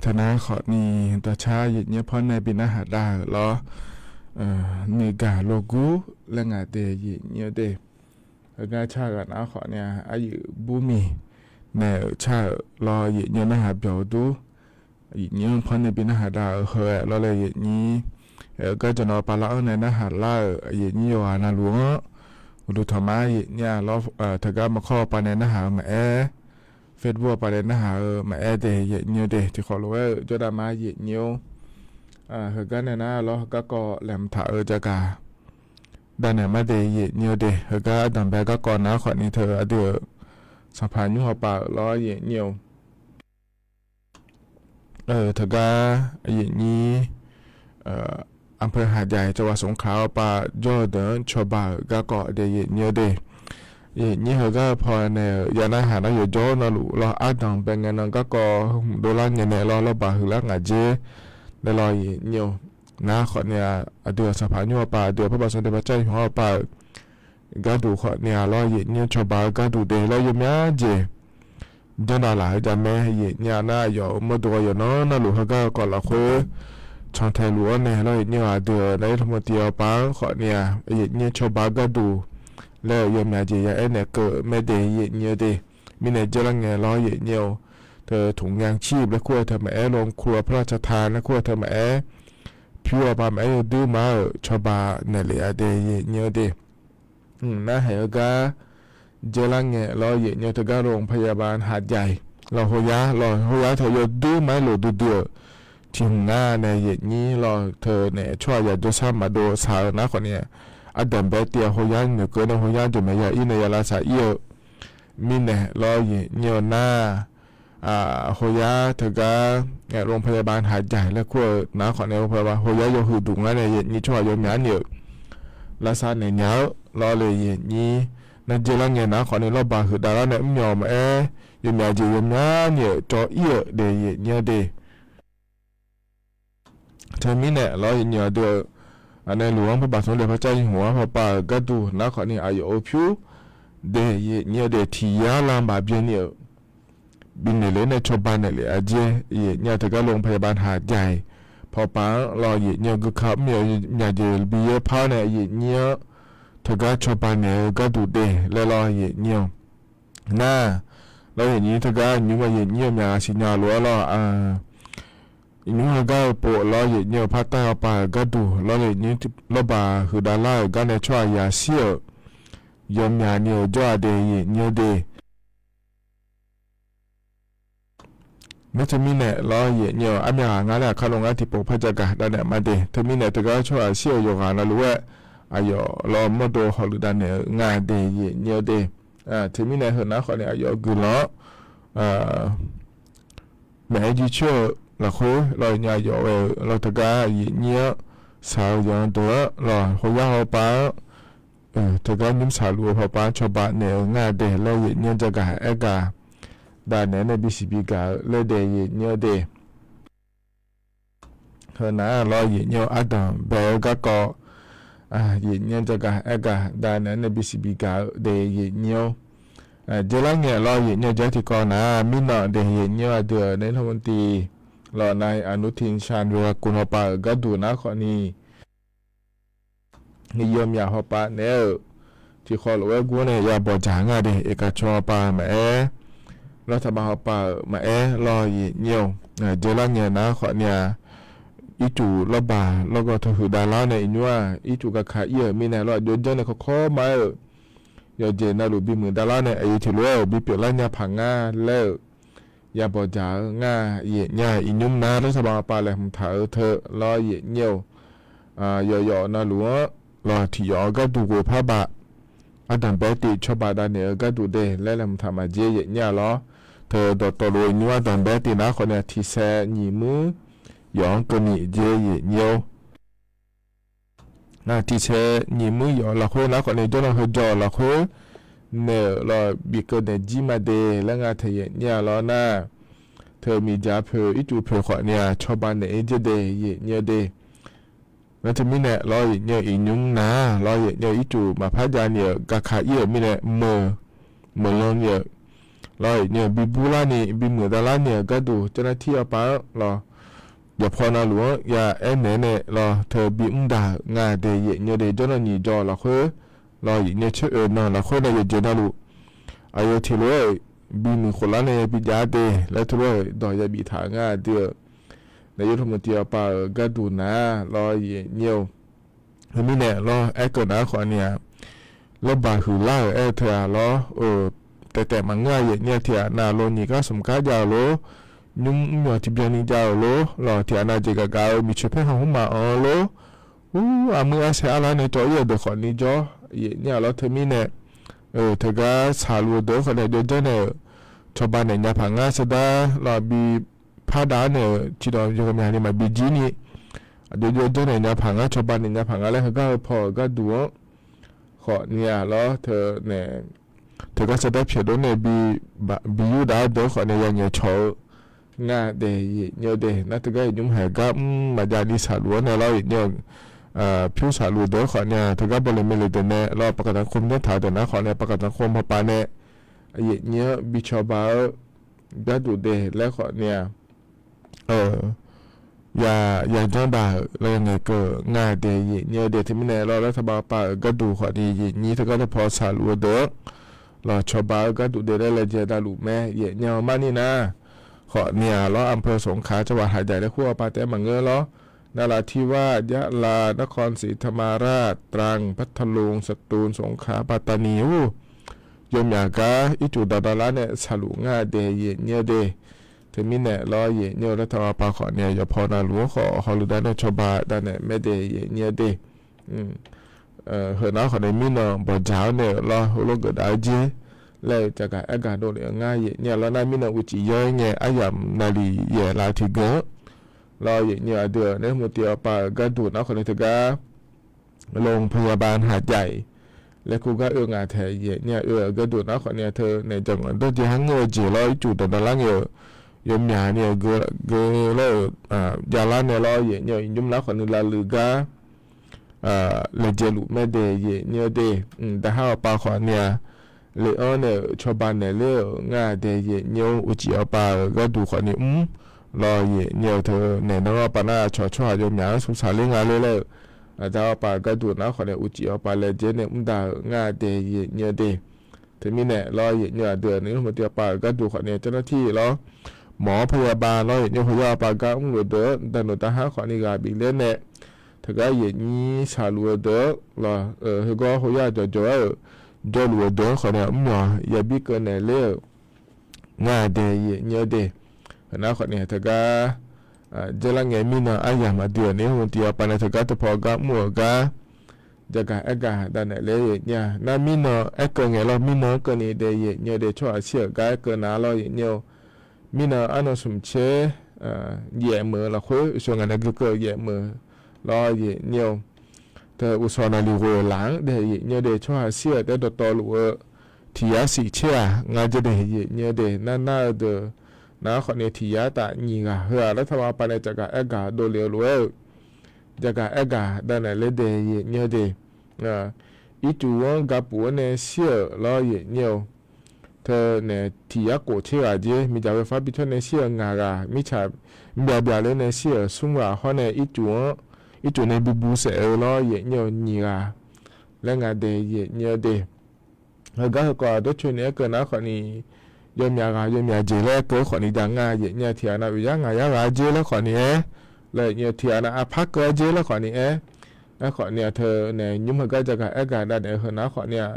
Teunar khawfni dawqcar yaeqnyir pawr nae bi narhaq dav-euq lawr, nuigaq logur laer ngaq de yaeqnyir-eu de. Heugar car-eu ghaq nar khawfni-a, aryuif burmiq nae-euq car-euq lawr yaeqnyir narhaq byawq-eu dur, yaeqnyir-anr pawr nae bi narhaq dav-euq heu-aer lawr laer yaeqnyir, aer-eu gar jawqnan pavlar-anr nae narhaq lar-euq yaeqnyir yawqghaq navluf-anr, uqduq tanqma yaeqnyir-a lawr, teugar maqkawr-eu pav nae narhaq-eu maqaer, Facebook-a pav nae narhaq-eu maqaer de yaeqnyir-eu de. Tiqkhawf lof-aer-euq jawrdav ma yaeqnyir-or, heugar nae nar lawr garkawv laeqhmq taq-eu jagaq dav naeq ma de yaeqnyir-eu de. Heugar ardanqbae garkawv nar khawfni teu aqdui-euq Sanqpaq nymr hawpav-euq lawr yaeqnyir-or, teugar yaeqnyir อำเภอหาดใหญ่ จังหวัดสงขลา hawpav jawr-eu deuq-anr cawba-euq garkawv de yaeqnyir-eu de. Yaeqnyir heugar-eu paw nae-euq ya narhaq nar yawqjawr navluf lawr ardanqbae ngae nan garkawv hmq dovlar ngae nae lawr lawrbaq huiqlar ngaq jer laer lawr yaeqnyir-or, nar khawfni-a, aqdui-euq Sanqpaq nymr hawpav, aqdui-euq Parbaq Sanqdeuq Paqcar Hmq hawpav-euq gharduq khawfni-a lawr yaeqnyir cawba-eu gharduq de laer yawmya jeq janrdav laf-eu jamae yaeqnyir-a nar, aqyawf-euq mawrdo ghawqyawq nan navluf heugar-eu kawv lafkhoer cantae luf-anr nae lawr yaeqnyir-eu aqdui-euq nae irhmq tiq hawpav-anr khawfni-a yaeqnyir cawba-eu gharduq laer-euq yawmya jeq ya aernaeq keuv-eu mae de yaeqnyir-eu de. Mirnae dzeurlar ngae lawr yaeqnyir-or, teu ถุงยางชีพ laer kur-eu teu maqaer, รองครัวพระราชทาน laer kur-eu teu maqaer, pyur-eu pav maqaer, yawduir ma-euq cawba naeqlef-a de yaeqnyir-eu de. Narhaq-eu gar dzeurlar ngae lawr yaeqnyir-eu teugar โรงพยาบาลหาดใหญ่ lawr hoyar lawr hoyar teu yawduir ma-aer lof duidui-euq tiq hmq ngar nae yaeqnyir lawr teu nae tsawrhaq yaq jawrsar maqdov saq-eu nar khawfni, ardanqbae tiv-a hoyar noeqkeuv nae hoyar jaqmyaq ya ir nae ya lavsav ir-eu mirnae lawr yaeqnyir-eu nar, hoyar teugar โรงพยาบาลหาดใหญ่ laer kur-eu nar khawfni, โรงพยาบาล hoyar yawhuiq duq ngar nae yaeqnyir tsawrhaq yawmyaq ni-euq lavsav naeq nya-eu lawr le yaeqnyir. Nar dzeurlar ngae nar khawfni lawrbaq huiqdav lar nae mr myawq maqaer, yawmyaq jeq yawmyaq ni-euq cawv ir-euq de yaeqnyir-eu de. Teumirnae lawr yaeqnyir-eu aqdui-euq aqnae luf-anr Parbaq Sanqdeuq Paqcar Hmq-anr hawpav-euq gharduq nar khawfni aqyawf-euq pyur de yaeqnyir-eu de. Tiq yar lar maqbyae ni-euq bifnaeq ler nae cawba naeqlef-a jer yaeqnyir-a teugar โรงพยาบาลหาดใหญ่ hawpav-anr lawr yaeqnyir-eu guika mr myawq jeq bi yaer par nae yaeqnyir-anr teugar cawba naeq-eu gharduq de laer lawr yaeqnyir-or, nar lawr yaeqnyir teugar nymr-a yaeqnyir-eu myaq siqnya lof-aer lawr, nymr heugar-eu pov lawr yaeqnyir-eu partav hawpav-euq gharduq lawr yaeqnyir lawrbaq huiqdav lar-euq gar nae tsawrhaq yaq shir-euq yawmyaq ni-euq jawr-a de yaeqnyir-eu de. Nar teumirnae lawr yaeqnyir-eu armyaq ghaq nga laer aqkar lo ngar tiqpov par jagaq dav naeq ma de. Teumirnae teugar tsawrhaq shir-euq yawqghaq navluf-aer aqyawf lawr mawrdo hawluiv dav naeq-eu nga de yaeqnyir-eu de. Teumirnae heunar khawfni aqyawf guiqlanq-anr maqaer jircoer-eu lafkhoer lawr yaeqnyir aqyawf ghae-eu lawr teugar yaeqnyir-anr shaq-eu yawqnan deuq-anr lawr hoyar hawpav-anr teugar nymr shaqluf-eu hawpav-anr cawba naeq-eu nga de laer yaeqnyir-anr jagaq aergaq dav naeq-aer nae bisiq bigaq-eu laer de yaeqnyir-eu de. Heunar lawr yaeqnyir-eu ardanq bae-eu garkawv yaeqnyir-anr jagaq aergaq dav naeq-aer nae bisiq bigaq-eu de yaeqnyir-or, dzeurlar ngae lawr yaeqnyir-eu jar tiqkawv nar mirnan de yaeqnyir-eu aqdui-euq nae lawr mq tiq lawr nav-iq อนุทิน ชาญวีรกูล hawpav-euq gharduq nar khawfni yawmyaq hawpav naeq-aer-euq tiqkhawv lof-aer gur nae ya bawqdzaq nga de. Iqkaq caw hawpav maqaer, lawr taqma hawpav-euq maqaer lawr yaeqnyir-or, dzeurlar ngae nar khawfni-a ircuf lawrbaq lawrgawv teu huiqdav lar nae iqnymr-aq ircuf gaka ir-euq mirnae lawr aqjox janr nae kawrkawr ma-aer-euq yawqjeq navluf bimuiq dav lar nae aqyuif tiq lof-aer-euq bipyeuf lar nya paq nga laer-euq ya bawqdzaq-eu nga yaeqnyir-a. Iqnymr nar lawr taqma hawpav laeqhmq taq-eu teu lawr yaeqnyir-or, yawqyawf navluf-anr lawr tiqyawf-eu gharduq ghoeq par baq ardanq bae tiv cawba dav naeq-eu gharduq de laer laeqhmq taq maqjer yaeqnyir-a lawr. Teu dawqtawvluf iqnymr ardanq bae tiv nar khawfni-a tiqsaer nyiq muir yawf-anr keuvni jer yaeqnyir-or, tiqsaer nyiq muir yawf lafkhoer nar khawfni jawrnan heujaw-eu lafkhoer naeq-euq lawr bikeuv naeq jir ma de laer nga teu yaeqnyir-a lawr nar, teu miqdzaq poeq ircuf poeq khawfni-a cawba naeq-ir jer de yaeqnyir-eu de. Nar teumirnae lawr yaeqnyir-eu iqnymr nar lawr yaeqnyir-eu ircuf maqpar jav ni-euq gaka ir-euq mirnae meuq meuq lan ni-euq lawr, yaefnyae-eu bi bur larni bimuiq davlar ni-euq gharduq เจ้าหน้าที่ awqpar-anr lawr, yawqpaw navluf-anr ya aernaeq-aer nae lawr, teu bi mr daq-euq nga dae yaefnyae dae jawrnan nyiq jawr-eu lafkhoer lawr, yaefnyae coer oeq nanq lafkhoer nae yawqjeq navluf aqyawf tiq lof-aer bimuiq khof lar nae ya bijav de laer teulof-aer dawq ya biftaq-euq nga dui-eu. Naef yawr tmq tiq awqpar-euq gharduq nar lawr yaefnyae-eu Teumirnae lawr, aerkeuv nar khawfni-aq, lawrbaq huiqlar-euq aer-eu teu-aq lawr, taef taef maqngeur-a. Yaefnyae tiq ghaq nav lo nyiq gar smq gar jav-euq lor, nymr mr myawq tiqbyan ni jav-euq lor, lawq tiq ghaq nav jeq gaq gaq-eu miqcoeq paer ha hmr maqanr-eu lor, ur, armuir arsaer arlar nae cawv-ir-euq deuq khawfni jawr, yaefnyae-aq lawr. Teumirnae, teugar saqluf-eu deuq-anr khawfni aqjox janrnaeq-euq cawba naeq nya paq ngar sardar lawr bi pardav-anr naeq-euq tiqdawq yawqghaq myaq ni maqbi jir ni, aqjox janrnaeq nya paq ngar, cawba naeq nya paq ngar laer heugar heu paw-euq gharduq-anr khawfni-aq lawr, teunae teugar sardar pyaeqdov nae bi, bi yurdav-eu deuq-anr khawfni ya ngaeqcawq-eu nga dae yaefnyae-eu de. Nar teugar yaefnymr haiq gar mr maqjav ni saqluf-anr nae lawr yaefnyae-eu pyur saqluf-eu deuq-anr khawfni-aq teugar bawleq meleq deuq nae lawr ประกันสังคม janrtaq-eu deuq nar khawfni ประกันสังคม hawpar nae yaefnyae-anr bi cawba-eu gharduq de laer khawfni-aq ya, ya janrdaq-euq lawr ya ngaeqkeuv-euq nga dae yaefnyae-eu de. Teumirnae lawr, lar taqbav pav-euq gharduq khawfni yaefnyae teugar taqpaw saqluf-eu deuq-anr lawq cawba-eu gharduq de laer laejae davluf mae. Yaefnyae-eu marni nar khawfni-aq lawr, อำเภอสงขลา จังหวัดหาดใหญ่ laer kur-awr pav taef-aer maqngeur lawr, นราธิวาส ยะลา นครศรีธรรมราช ตรัง พัทลุง สตูล สงขลา ปัตตานี ur, yawmyaq gar ircuf daqdavlar nae saqluf nga dae yaefnyae-eu de. Teumirnae lawr yaefnyae-eu lar taqbav pav khawfni-aq yawqpaw navluf-anr khawf hawluf dar nae cawba davnaeq mae dae yaefnyae-eu de. Heu nar khawfni mirnan bawqdzaq-awr nae-euq lawr heulof geufdav-eu jer laer-eu jaqgaq aergaq dovlef-eu ngar yaefnyae lawr. Nar mirnan uqcif yawr-aer ngae aryamq naqliq yaef laf-eu tiqgeu-anr lawr yaefnyae aqdui-euq naef mq tiq awqpav-euq gharduq nar khawfni teugar โรงพยาบาลหาดใหญ่ laer kur gar oe ngaq taeq yaefnyae oe-euq gharduq nar khawfni-aq teunae jaqnganq dawrjeq har ngeur-eu jeq lawr ircuf daqdavlar ngae-euq yawmyaq ni-euq geu lar-euq javlar nae lawr yaefnyae-eu iqnymr nar khawfni lavluiv gar laejae luf mae dae yaefnyae-eu de. Daqhar awqpav khawfni-aq, le-anr nae-euq cawba naeqler-euq nga dae yaefnyae-eu uqcif awqpav-euq gharduq khawfni mr lawr yaefnyae-eu teunae nan-anr awqpav nar cawq tsawrhaq yawmyaq-anr smqsaq ler nga ler laer-euq aqda awqpav gharduq nar khawfni uqcif awqpav laejae nae mr daq-euq nga dae yaefnyae-eu de. Teumirnae lawr yaefnyae aqdui-euq naef mq tiq awqpav-euq gharduq khawfni เจ้าหน้าที่ lawr หมอพยาบาล lawr yaefnyae heugar awqpav gar mrluf-eu deuq-anr daqnoeq daqhar khawfni ghaq bif ler nae teugar yaefnyir saqluf-eu deuq-anr lawr, heugar hoyar jawqjawq-aer-euq jawrluf-eu deuq-anr khawfni mr myawq yabir keuv naeq ler-euq nga dae yaefnyae-eu de. Heunar khawfni teugar dzeurlar ngae mirnan aryamq aqdui-euq naef mq tiq awqpav nae teugar teupaw gar mr-euq gar jaqgaq aergaq davnaeq ler yaefnyae-a. Nar mirnan aerkeuv ngae lawr mirnan-anr keuvni dae yaefnyae-eu de. Tsawrhaq shir-euq gar aerkeuv nar lawr yaefnyae-eu mirnan arnan smq tser yaef meuq-eu lafkhoer uqshawq ngaq nae geukeuv yaef meuq lawr yaefnyae-eu teu uqshawq naqliq ghoeq laf-anr dae yaefnyae-eu de. Tsawrhaq shir-euq taef dawqtawvluf-eu tiq yar siq tser-aq nga jaer dae yaefnyae-eu de. Nar nar-eu deuq nar khawfni tiq yar taf nyiq ghaq heu-aq lar taqbav pav nae jaqgaq aergaq dovlef-eu lof-aer-euq jaqgaq aergaq davnaeq ler dae yaefnyae-eu de. Ircuf-anr gapuf-aer nae shir-euq lawr yaefnyae-eu teunae tiq yar khof tser ghaq jer, miqdzaq ghoe far bi cawr nae shir-euq ngaq ghaq, mirtsaq mr byav byav ler nae shir-euq smr ghaq hawr nae ircuf-anr ircuf nae bibu saef-eu lawr yaefnyae-eu nyiq ghaq laer nga dae yaefnyae-eu de. Heugar heukawv-aq dawrcoeni aerkeuv nar khawfni yawmyaq ghaq yawmyaq jeq laer aerkeuv khawfni jav nga yaefnyae-eu tiq ghaq nav oeq yar ngaq yar ghaq-aer jer laer khawfni aer, laer yaefnyae-eu tiq ghaq nav arpar keuv-aer jer laer khawfni aer, aer khawfni-aq teunae nymr heugar jaqgaq aergaq davnaeq-eu heunar khawfni-aq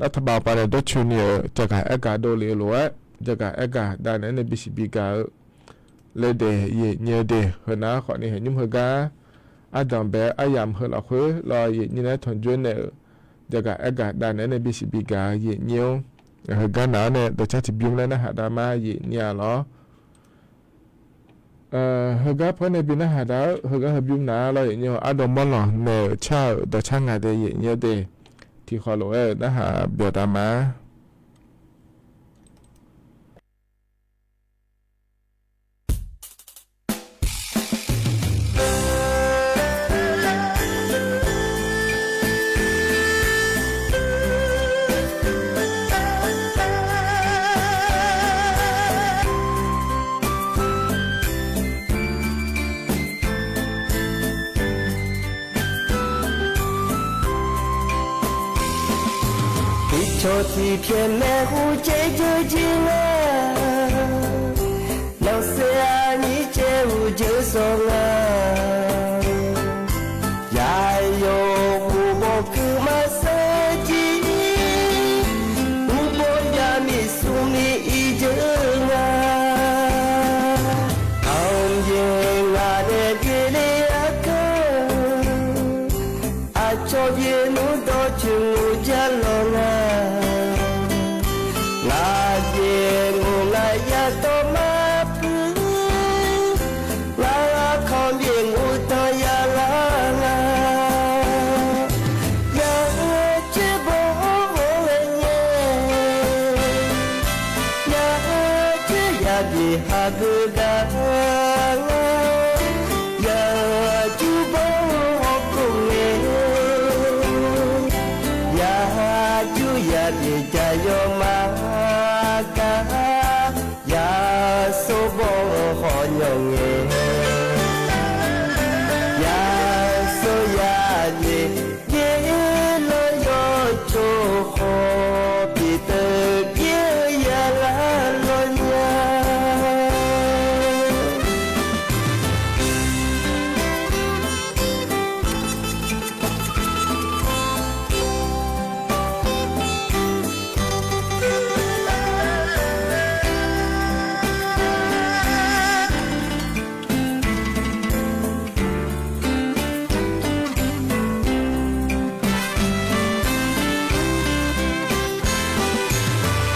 lar taqbav pav nae dawrcoeni-euq jaqgaq aergaq dovlef-eu lof-aer jaqgaq aergaq davnaeq-aer nae bisiq bigaq-eu laer dae yaefnyae-eu de. Heunar khawfni heuq nymr heugar ardanq bae-eu aryamq heu lafkhoer lawr yaefnyae nae tanqjoer naeq-euq jaqgaq aergaq davnaeq-aer nae bisiq bigaq-eu yaefnyae-anr heugar naq-anr nae dawqcar tiqbymr laer narhaq dav ma yaefnyae-a lawr. Heugar paw nae bi narhaq dav-eu heugar heubymr naq-a lawr yaefnyae-eu ardov mawrlanq naeq-euq car-euq dawqcar nga dae yaefnyae-eu de. Tiqkhawf lof-aer-euq narhaq byawq dav ma. Tiqpyaeq maeqhu caev jir jir nga, lanqsaef aqnyir caev uqdzeur sawr nga. Yaq yawq huqbawq kuir maqsar jir, huqbawq yamiq smrmiq ir dzeur nga. Anqjeq ngaq nae byaevle-a kar, aqcawq byaev nmr dawq coeq nmr jar lawq nga. Ngaq byaev nmr ngaq yadawr mar puir, ngaq ghaq kanq byaev nmr danq ya lar nga. Yaq coer bawr-awr ghae ngae, yaq coer yabyaeq hageuf gar nga. Yaq jur bawr-awr hawkhof ngae, yaq jur yabyaeq jaqyawf ma gar. Yaq sawr bawr-awr hawnyawq ngae, yaq sawr yabyaeq byaer lawr yawcoq khawf, pyeuf teuv byaer-eu ya lar lawr nya.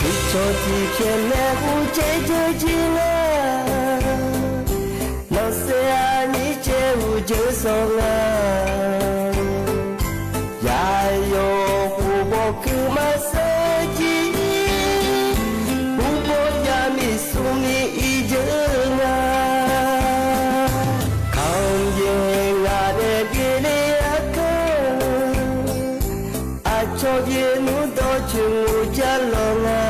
Tiqcawq tiqpyaeq maeqhu caev jir jir nga, lanqsaef aqnyir caev uqdzeur sawr nga. Yaq yawq huqbawq kuir maqsar jir, huqbawq yamiq smrmiq ir dzeur nga. Anqjeq ngaq nae byaevle-a kar, aqcawq byaev nmr dawq coeq nmr jar lawq nga.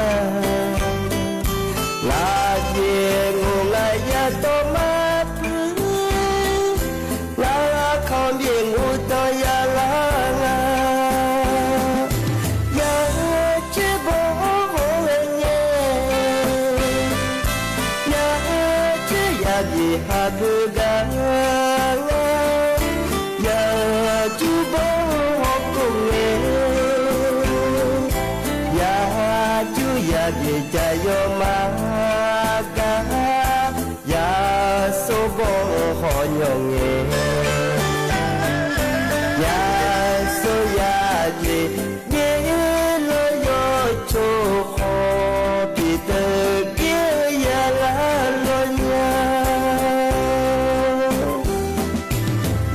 Ngaq byaev nmr ngaq yadawr mar puir, ngaq ghaq kanq byaev nmr danq ya lar nga. Yaq coer bawr-awr ghae ngae, yaq coer yabyaeq hageuf gar nga. Yaq jur bawr-awr hawkhof ngae, yaq jur yabyaeq jaqyawf ma gar. Yaq sawr bawr-awr hawnyawq ngae, yaq sawr yabyaeq byaer lawr yawcoq khawf, pyeuf teuv byaer-eu ya lar lawr nya.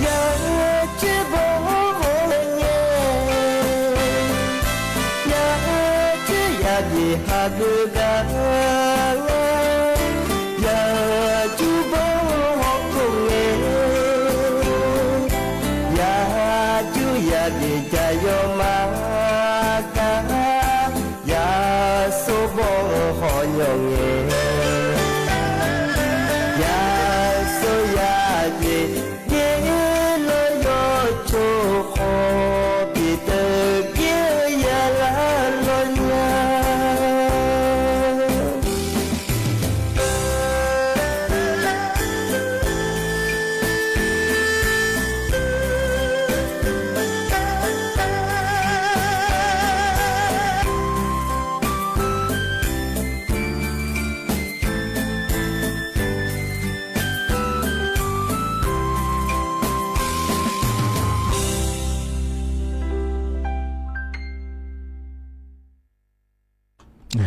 Yaq coer bawr-awr ghae ngae, yaq coer yabyaeq hageuf gar nga. Yaq jur bawr-awr hawkhof ngae, yaq jur yabyaeq jaqyawf ma gar. Yaq sawr bawr-awr hawnyawq ngae, yaq sawr yabyaeq byaer lawr yawcoq khawf, pyeuf teuv byaer-eu ya lar lawr nya.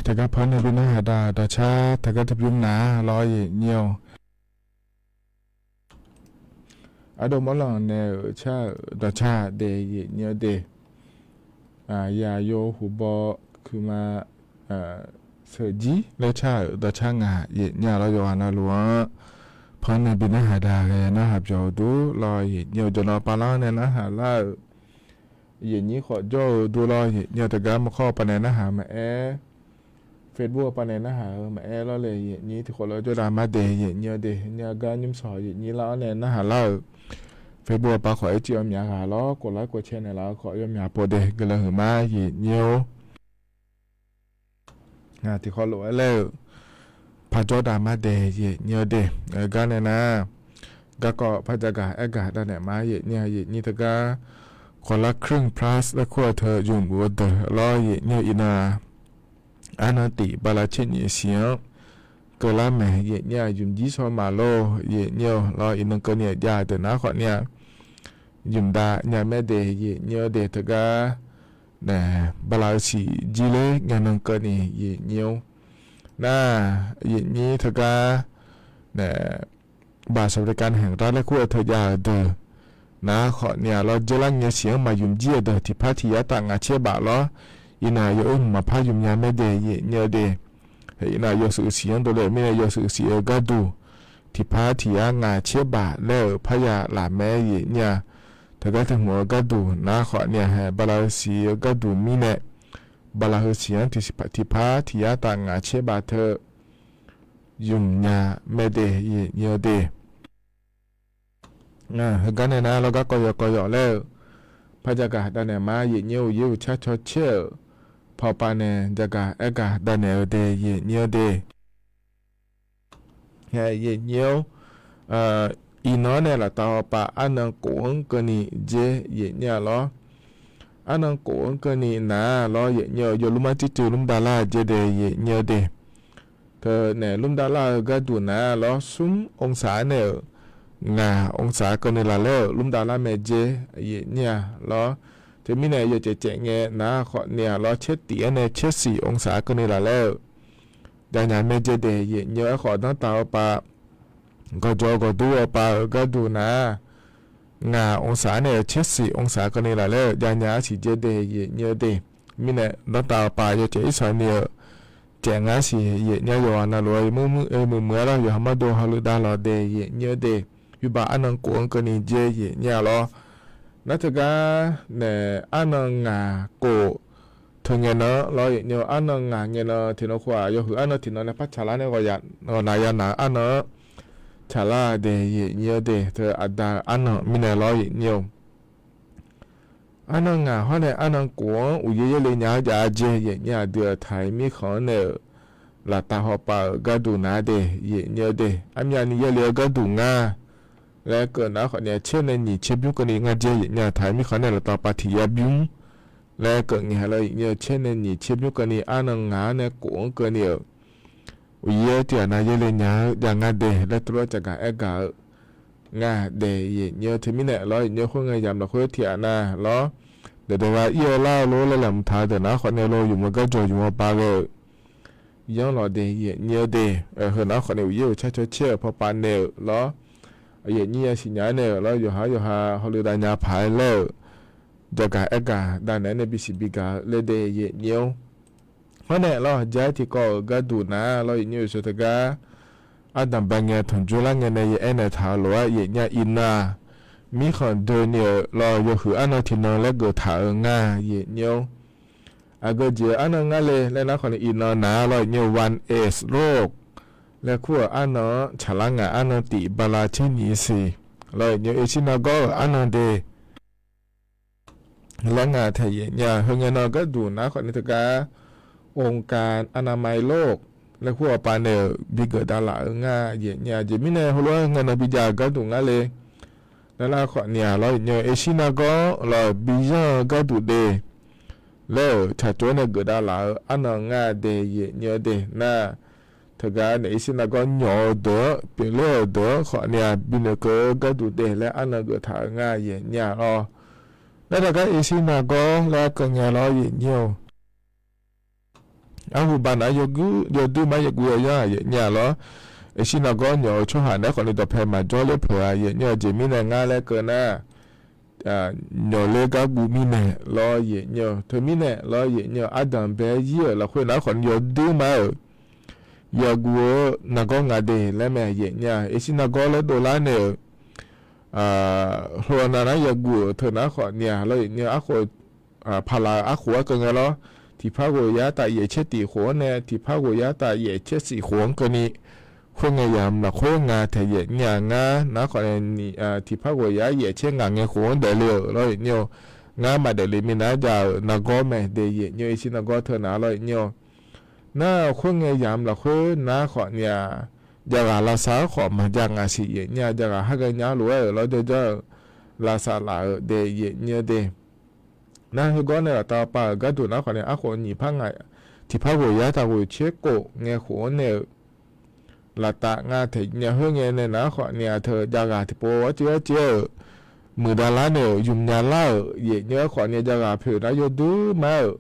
Teugar par nae bi narhaq da-euq dawqcar teugar tbymr nar lawr yaeqnyir-awr. Ardov mawrlanq nae-euq car-euq dawqcar daef yaeqnyir-awr de. Yaq yo huqbaw kuiqma sheuqjir laer car-euq dawqcar ngaq yaeqnyir-a lawr yawqghaq navluf-anr par nae bi narhaq da ghae narhaq byawq-eu dur lawr yaeqnyir-awr jawqnawv pavlar nae narhaq lar-euq yaeqnyir khawf jawr-eu dur lawr yaeqnyir-awr teugar maqkhawr-eu pavnae narhaq maqaer, Facebook-eu pavnae narhaq-eu maqaer lawr le yaeqnyir tiqkhawf lawr jawrdav mar de yaeqnyir-awr de nyir-a gar nymr sawq yaeqnyir lar-awr nae narhaq lar-euq Facebook-eu pav khawf aer civ yawmyaq ghaq lawr khof lar khof cae naeqlaf-eu khawf yawmyaq pov de guiqlanq huiqma yaeqnyir-or. Tiqkhawv lof-aer laer-euq, paqjawr daq ma daeq yaeq nyir-eu de. Gar nae nar, garkawv par jagaq aergaq davnaeq ma yaeq nyir-a. Yaeq nyir teugar Color Cream Plus laer kur-eu teu ymq-eu deuq lawr yaeq nyir-eu iqnan-aq, arnan tif bala tser nyiq siq-anr keuvlar maeq yaeq nyir-aq, ymq jir shaw maqlor yaeq nyir-eu lawr, iqnan keuvni-euq jav deuq nar khawf ni-a, ymq dav nya maer de yaeq nyir-eu de. Teugar nae bala-eu siq jir ler ngae nan keuvni yaeq nyir-or. Nar, yaeq nyir teugar nae baq saqbaqli kav nae haeq ghaq dar laer kur-eu teu jav-euq deuq nar khawf ni-a lawr, dzeurlar ngae siq-anr maqymq jir-euq deuq tiqpar tiq yar taf ngaq tser baf lawr, iqnan yawoer hmq maqpar ymq nya maer de yaeq nyir-eu de. Iqnan yawshuif siq-anr dovle-euq mirnae yawshuif siq-eu gharduq tiqpar tiq yar ngaq tser baf laer-euq parya laf maer yaeq nyir-a. Teugar teu hmq-eu gharduq nar khawf ni-a hae bala-eu siq-eu gharduq mirnae, bala-eu siq-anr tiqpar tiq yar taf ngaq tser baf teu ymq nya maer de yaeq nyir-eu de. Heugar nae nar lawr garkawv yawkawv yawf laer-euq, par jagaq davnaeq ma yaeq nyir-eu uqyaer uqcar caw caer-euq pawqpav nae jagaq aergaq davnaeq-eu de yaeq nyir-eu de. Yaeq nyir-or, iqnan-anr nae laftav hawpav arnan kof-anr keuvni dzer yaeq nyir-a lawr. Arnan kof-anr keuvni nar lawr yaeq nyir-eu, yawlmr mar tsuir tsuir lmr davlar-eu dzer de yaeq nyir-eu de. Teu nae lmr davlar-eu gharduq nar lawr, smr องศา nae-euq ngaq องศา keuvni laf laer-euq lmr davlar mae dzer yaeq nyir-a lawr. Teumirnae yawcaef caef ngae nar khawf ni-a lawr, tser tif-anr nae tser siq องศา keuvni laf laer-euq javnya mae dzer de yaeq nyir-eu. Aerkhawf danrtav hawpav gawqjawq gawqdur hawpav-euq gharduq nar, ngaq องศา nae-euq tser siq องศา keuvni laf laer-euq javnya arsiq dzer de yaeq nyir-eu de. Mirnae danrtav hawpav yawcaef irsaq ni-euq caef ngar siq yaeq nyir-a. Yawqghaq navluf-aer muiq muiq-aer lawr, yawqha mawrdo hawluiv dav lawq de yaeq nyir-eu de. Yawbaq arnan kof-anr keuvni dzer yaeq nyir-a lawr. Nar teugar nae arnan ngaq kof teu ngae nan lawr yaeq nyir-eu, arnan ngaq ngae nan tiqnan khof-aq yawhuiq arnan tiqnan nae par tsaqlar nae ghawqnav yanaq-eu arnan-anr tsaqlar-eu de yaeq nyir-eu de. Teu aqda-eu arnan mirnae lawr yaeq nyir-eu, arnan ngaq hawr nae arnan kof-anr uqyaer yaerle nya-eu jav-a dzer yaeq nyir-a. Aqdui-euq taq-iq mirkhanq-anr nae-euq laftav hawpav-euq gharduq nar de yaeq nyir-eu de. Armyavni yaerle-eu gharduq ngar laer keuv nar khawf ni-a, tser nae nyiq tser bymr keuvni ngar dzer yaeq nyir-a. Taq-iq mirkhanq nae laftav hawpav tiq yar bymr laer keuv ngae lawr yaeq nyir-eu, tser nae nyiq tser bymr keuvni arnan ngaq-anr nae kof-anr keuvni-euq uqyaer tiq ghaq nav yaerle nya-eu jav ngar de laer teulof-aer tsafgaq aergaq-eu ngar de yaeq nyir-eu. Teumirnae lawr yaeq nyir-eu, khoerngae yamq lafkhoer tiq ghaq nav lawr, dawqdaq gha ir-eu lar-eu lor laer laeqhmq taq-eu deuq nar khawf ni-a lor, ymq-eu garjawq ymq-eu ba ghae-euq yanr lawq de yaeq nyir-eu de. Heu nar khawf ni uqyaer uqcar caw caer-euq pawqpav nae-euq lawr, yaeq nyir yasiq nya-aer nae-euq lawr, yawqha yawqha hawluiv dav nya paq-aer laer-euq jagaq aergaq davnaeq-aer nae bisiq bigaq-eu laer de yaeq nyir-or. Hawr nae lawr, ja-aer tiqkawv-euq gharduq nar lawr yaeq nyir-eu, sheuq teugar ardanq ba ngae tanqjor lar ngae nae yaeq aer naeq taq-euq lof-aer yaeq nyir-a. Iqnan-aq, mirkhanq doeni-euq lawr yawhuiq arnan tiqnan laer geuf taq-euq ngar yaeq nyir-or. Aqgeu jeq-eu arnan ngar le laer nar khawf ni iqnan nar lawr yaeq nyir-eu, one S โรค laer kur-euq arnan-anr tsaqlar ngaq, arnan tif bala tser nyiq siq lawr yaeq nyir-eu, เอเชีย nargawr-euq arnan de laer nga taeq yaeq nyir-a. Heu ngae nan gharduq nar khawf ni teugar องค์การอนามัยโลก laer kur-awq pavnaeq-euq bigeuf davlaf-eu ngar yaeq nyir-a. Aqjeq mirnae heulof-aer ngae nan bijav-euq gharduq ngar le laer nar khawf ni-a lawr yaeq nyir-eu, เอเชีย nargawr lawr biyanr-eu gharduq de laer-euq tsaqtsov-aer nae geuf davlaf-eu arnan ngar de yaeq nyir-eu de nar, teugar naeq เอเชีย nargawr nyawq-eu deuq-anr pyeufler-euq deuq-anr khawf ni-a binoeq keuv-eu gharduq de laer arnan geuf taq-euq ngar yaeq nyir-a lawr. Nar teugar เอเชีย nargawr laer keuv ngae lawr yaeq nyir-eu, arhu baqnar yawduir ma yaeqguv yawyanr-aq yaeq nyir-a lawr. เอเชีย nargawr nyawq-eu tsawrhaq naeq-aer khawf ni dawqpae maqjawr ler peuq-a yaeq nyir-a. Aqjeq mirnae ngar laer keuv nar, nyawq ler gar guv mirnae lawr yaeq nyir-eu. Teumirnae lawr yaeq nyir-eu, ardanq bae-aer yir-euq lafkhoer nar khawf ni yawduir ma-euq yaeqguv-eu nargawr nga de laer mae yaeq nyir-a. เอเชีย nargawr laer dovlar nae-euq heunav nar yaeqguv-euq teu nar khawf ni-a lawr yaeq nyir-eu, arkhof paqlaf-euq arkhof-aer keuv ngae lawr. Tiqpar ghof yar taf yaeq caer tif khof-anr nae tiqpar ghof yar taf yaeq caer siq khof-anr keuvni khoerngae yamq lafkhoer nga taeq yaeq nyir-a. Ngar nar khawf ni tiqpar ghof yar yaeq caer ngaq ngae khof-anr daefle-euq lawr yaeq nyir-eu. Ngar maqdaef le minav jav-euq nargawr mae de yaeq nyir-eu, เอเชีย nargawr teu nar lawr yaeq nyir-eu. Nar khoerngae yamq lafkhoer nar khawf ni-aq, javghaq lavsav-anr khawf maqjav ngaq siq yaef nyir-a. Javghaq har ghae nya lof-aer-euq lawr jawrjanr-eu lavsav laf-euq de yaef nyir-eu de. Nar heugawr nae laftav pav-euq gharduq nar khawf ni arkhof nyiq par ngaq, tiqpar ghoeq yar taq ghoeq tser khof ngae khof-anr nae-euq laftav nga taeq nya khoerngae nae nar khawf ni-aq teu javghaq tiqpov arciv arciv-aer-euq muiqdav lar nae-euq ymq nya lar-euq yaef nyir-aer khawf ni javghaq poeq nar yawduir mar-euq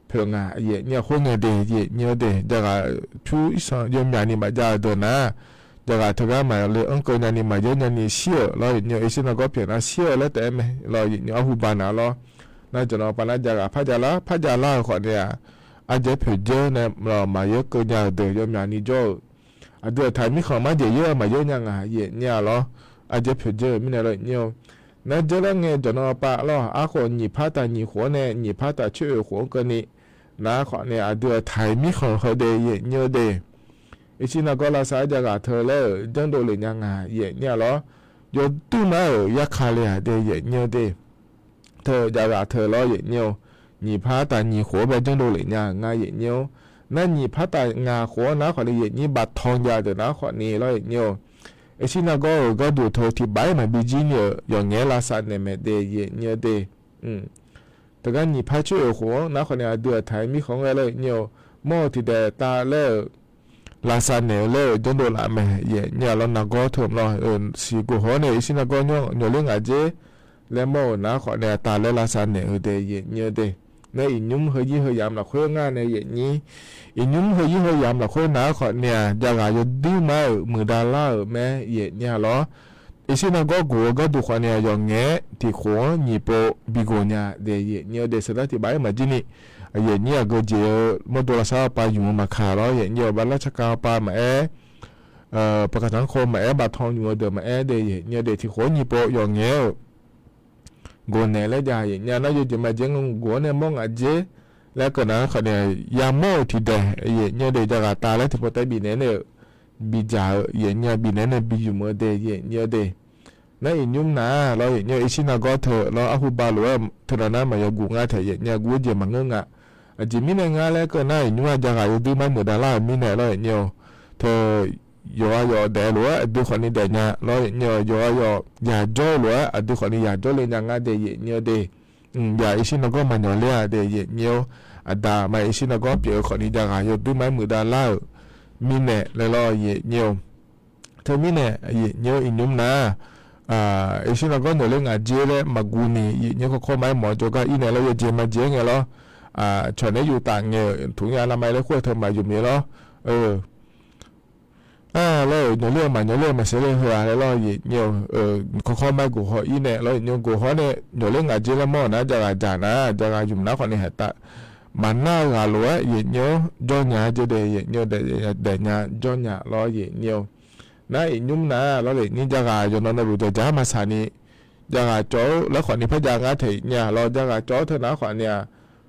poeq ngaq yaef nyir-a khoerngae de yaef nyir-eu de. Javghaq pyur irsanq yawmyaq ni maqjav-euq deuq nar, javghaq teugar maqle anr keuv nyani maqyaer nyani shir-euq lawr yaef nyir-eu. Iqshir nargawr pyeuf nar shir-eu laer taef-aer mae lawr yaef nyir-eu. Arhu ba nar lawr. Nar jawqnan pav nar javghaq par jav lar par jav lar-euq khawf ni-aq, ardzaer poeq dzeur nae lawr maqyaer keuv nya-euq deuq yawmyaq ni jawr-euq aqdui aqtaq mirkhanq marjeq yaer-eu maqyaer nya ngaq yaef nyir-a lawr. Ardzaer poeq dzeur-euq mirnae lawr yaef nyir-eu. Nar dzeur lar ngae jawqnan pav lawr arkhof nyiq par taq nyiq khof-anr nae nyiq par taq coer-euq khof-anr keuvni nar khawf ni aqdui aqtaq-iq mirkhanq heu de yaef nyir-eu de. Iqshir nargawr lavsav-aer javghaq teu laer-euq janrdov lef nya ngaq yaef nyir-a lawr. Yawduir mar-euq yarka le-aq de yaef nyir-eu de. Teu javghaq teu lawr yaef nyir-eu. Nyiq par taq nyiq khof-anr bae janrdov lef nya-euq nga yaef nyir-eu. Nar nyiq par taq ngaq khof-anr nar khawf ni yaef nyir baftan jav deuq nar khawf ni lawr yaef nyir-eu. Iqshir nargawr-euq gharduq teu tiqbax-aer maqbi jir ni-euq yawqngaef-aer lavsav naeq maeq de yaef nyir-eu de. Teugar nyiq par coer-euq khof-anr nar khawf ni aqdui aqtaq-iq mirkhanq-anr ghae lawr yaef nyir-eu. Mawr-eu tiqdaeq tav laer-euq lavsav naeq-eu laer-euq janrdov laf mae yaef nyir-a lawr. Nargawr teu mq lawr siq gof haw-awr nae iqshir nargawr nymr nyawqler ngaq dzer laer mawr-euq nar khawf ni aqtaq laer lavsav naeq-eu de yaef nyir-eu de. Nar iqnymr heu yir heu yamq lafkhoer ngar nae yaef nyir. Iqnymr heu yir heu yamq lafkhoer nar khawf ni-aq javghaq yawduir mar-euq muiqdav lar-euq mae yaef nyir-a lawr. Iqshir nargawr gof-eu gharduq khawf ni-aq yawqngaef-aer tiq khof-anr nyiq pov bi gof nya de yaef nyir-eu de. Seuqdar tiqbax-aer maqjir ni yaef nyir aqgeu jeq-eu mawrdo lavsav-awr pav ymq-eu maqkaq lawr yaef nyir-eu. Bala tsarkav pav maqaer, paqkaq tanqkhov maqaer, baftan ymq-eu deuq maqaer de yaef nyir-eu de. Tiq khof-anr nyiq pov yawqngaef-aer-euq gof naeq laer jav yaef nyir-a. Nar yawjeq maqjeq-anr gof-awr nae mawr ngaq dzer laer keuv nar khawf ni-aq yamawr-euq tiqdaeq yaef nyir-eu de. Javghaq tav laer tiqpov taef bifnaeq nae-euq bidzaq-eu yaef nyir-a. Bifnaeq nae bi ymq-eu de yaef nyir-eu de. Nar iqnymr nar lawr yaef nyir-eu. Iqshir nargawr teu lawr arhu ba lof-aer teu nar nar maqya guv ngar taeq yaef nyir-a. Guv-eu jeq maqngeur nga. Aqjeq mirnae ngar laer keuv nar iqnymr-aq javghaq yawduir mar muiqdav lar-euq mirnae lawr yaef nyir-eu. Teu yawqha yawf daef lof-aer aqdui khawf ni daef nya lawr yaef nyir-eu. Yawqha yawf yaq jawr-eu lof-aer aqdui khawf ni yaq jawr le nya ngar de yaef nyir-eu de. Yaq iqshir nargawr maqnyawq ler-a de yaef nyir-eu. Aqda ma iqshir nargawr pyeuf-eu khawf ni javghaq yawduir mar muiqdav lar-euq mirnae laer lawr yaef nyir-eu. Teumirnae yaef nyir-eu iqnymr nar, iqshir nargawr nyawq ler ngaq dzer laer maqguv ni yaef nyir-eu. Kakawr ma-aer mawf-eu jawrgar ir nae lawr yawjeq maqjeq-aer ngae lawr, cawq naeq-aer yuf taf ngae-euq tuq nya lavma laer khoer-eu teu maqymq-ir lawr. Laer-euq nyawq ler-eu maqnyawq ler-eu maqsiq ler-eu heu-aq laer lawr yaef nyir-eu. Kakawr ma-aer gof haw ir nae lawr yaef nyir-eu. Gof haw-awr nae nyawq ler ngaq dzer laer mawr-euq nar javghaq dzaq nar javghaq ymq nar khawf ni haeq tav maqnar-eu ghaq lof-aer yaef nyir-eu jawr nya-a jeq de yaef nyir-eu. Daef nya jawr nya lawr yaef nyir-eu. Nar iqnymr nar lawr le nyir javghaq yawqnan navluf dawq dzaq-ar maqsaq ni javghaq cawv-eu laer khawf ni par jav ngar taeq nya lawr. Javghaq cawv-eu teu nar khawf ni-aq,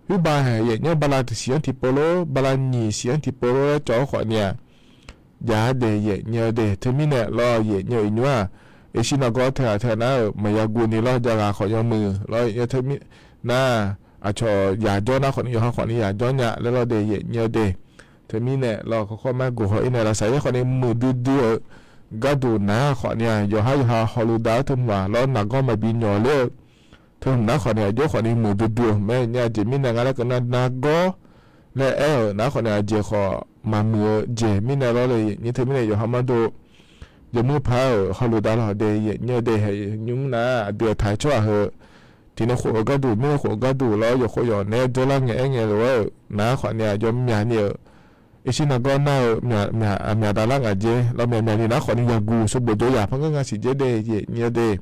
khoerba haeq yaef nyir-eu. Bala tiq siq-anr tiqpov lor, bala nyiq siq-anr tiqpov lor laer cawv-eu khawf ni-aq, jav-ar de yaef nyir-eu de. Teumirnae lawr yaef nyir-eu iqnymr-aq, iqshir nargawr teu-aq teu nar-euq maqya guv ni lawr javghaq khawf yawmuiq lawr yaef nyir-eu. Teumirnae aqcawq yaq jawr nar khawf ni yawqha khawf ni yaq jawr nya laer lawr de yaef nyir-eu de. Teumirnae lawr kakawr ma-aer gof haw ir nae lavsav yaer khawf ni muiqdui dui-euq gharduq nar khawf ni-aq yawqhar yawqha hawluf dav-eu teu hmq-aq lawr nargawr maqbi nyawq ler-eu teu hmq nar khawf ni aqjox khawf ni muiqdui dui-euq mae. Nyav jeq mirnae nga laer keuv nar nargawr laer aer-euq nar khawf ni aqjeq khawf maqmuiq-eu jeq mirnae lawr le yaef nyir. Teumirnae yawqha mawrdo yawmuir paq-euq hawluf dav lawq de yaef nyir-eu de. Haeq nymr nar aqdui aqtaq-aer tsawrhaq heu tiqnan khof-eu gharduq mirnan khof-eu gharduq lawr yawqkhov yawq naeq-aer dzeurlar ngae aer ngae lof-aer-euq nar khawf ni-aq jawr myaq ni-euq iqshir nargawr nar-eu myaq dav lar ngaq dzer lawr myaq myaq ni nar khawf ni yaguq sawqbof dov yaq par ngeur nga siq dzer de yaef nyir-eu de.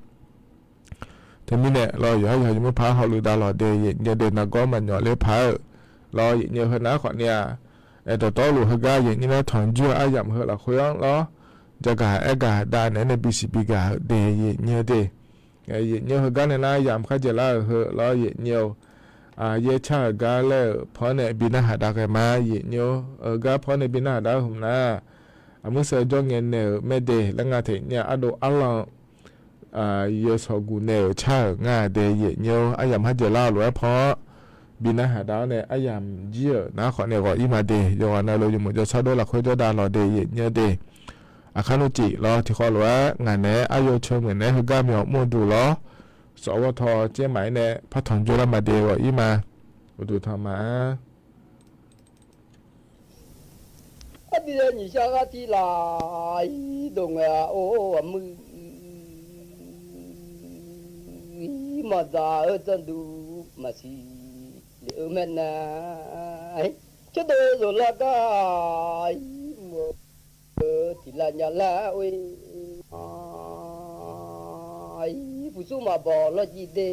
Teumirnae lawr yawqhar yawqha yawmuir paq hawluf dav lawq de yaef nyir-eu de. Nargawr maqnyawq ler paq-euq lawr yaef nyir-eu. Heu nar khawf ni-aq, aer dawqtawvluf heugar yaef nyir nar tanqjir-eu aryamq heu lafkhoer-anr lawr jagaq aer gaq dav naeq-aer nae bisiq bi gaq-eu de yaef nyir-eu de. Yaef nyir-eu heugar nae nar yamq kharjaeq lar-euq heu lawr yaef nyir-eu. Yaer car-euq gar laer-euq pan-anr nae bi narhaq dav ghae ma yaef nyir-eu. Heugar pan-anr nae bi narhaq dav-eu hmq nar, aqmurseu jawr ngae naeq-euq maerde laer nga taef nyir-a. Ardov arlan-eu yawsawq guq naeq-euq car-euq ngar de yaef nyir-eu. Aryamq kharjaeq lar-eu lof-aer pan-anr bi narhaq dav-awr nae aryamq jir-euq nar khawf nae ghawq-ir ma de. Yawqghaq navluf yawmuiq jawrshar dov lafkhoer jawrdav lawq de, yaef nyir-eu de. Aqkar nmr cif lawr tiqkhawf lof-aer ngaq naeq-aer aryov teu maeq naeq-aer heugar myawq mr-eu duq lawr. Sawf ghawr taw caer maqaer nae partanq jawrlar ma de, ghawq-ir ma. Uqduq tanq ma-a. Arbi-aer nyiq shar ghar tir laf-ir dov ngae-a or, aqmuir-ir maqdzaq-eu zanrduq maqsiq lef-eu mae na. Tserdov zoflar gar-ir mq-eu tiq lav nya lar-or-e. Puqsur maqbaw lawrjiv de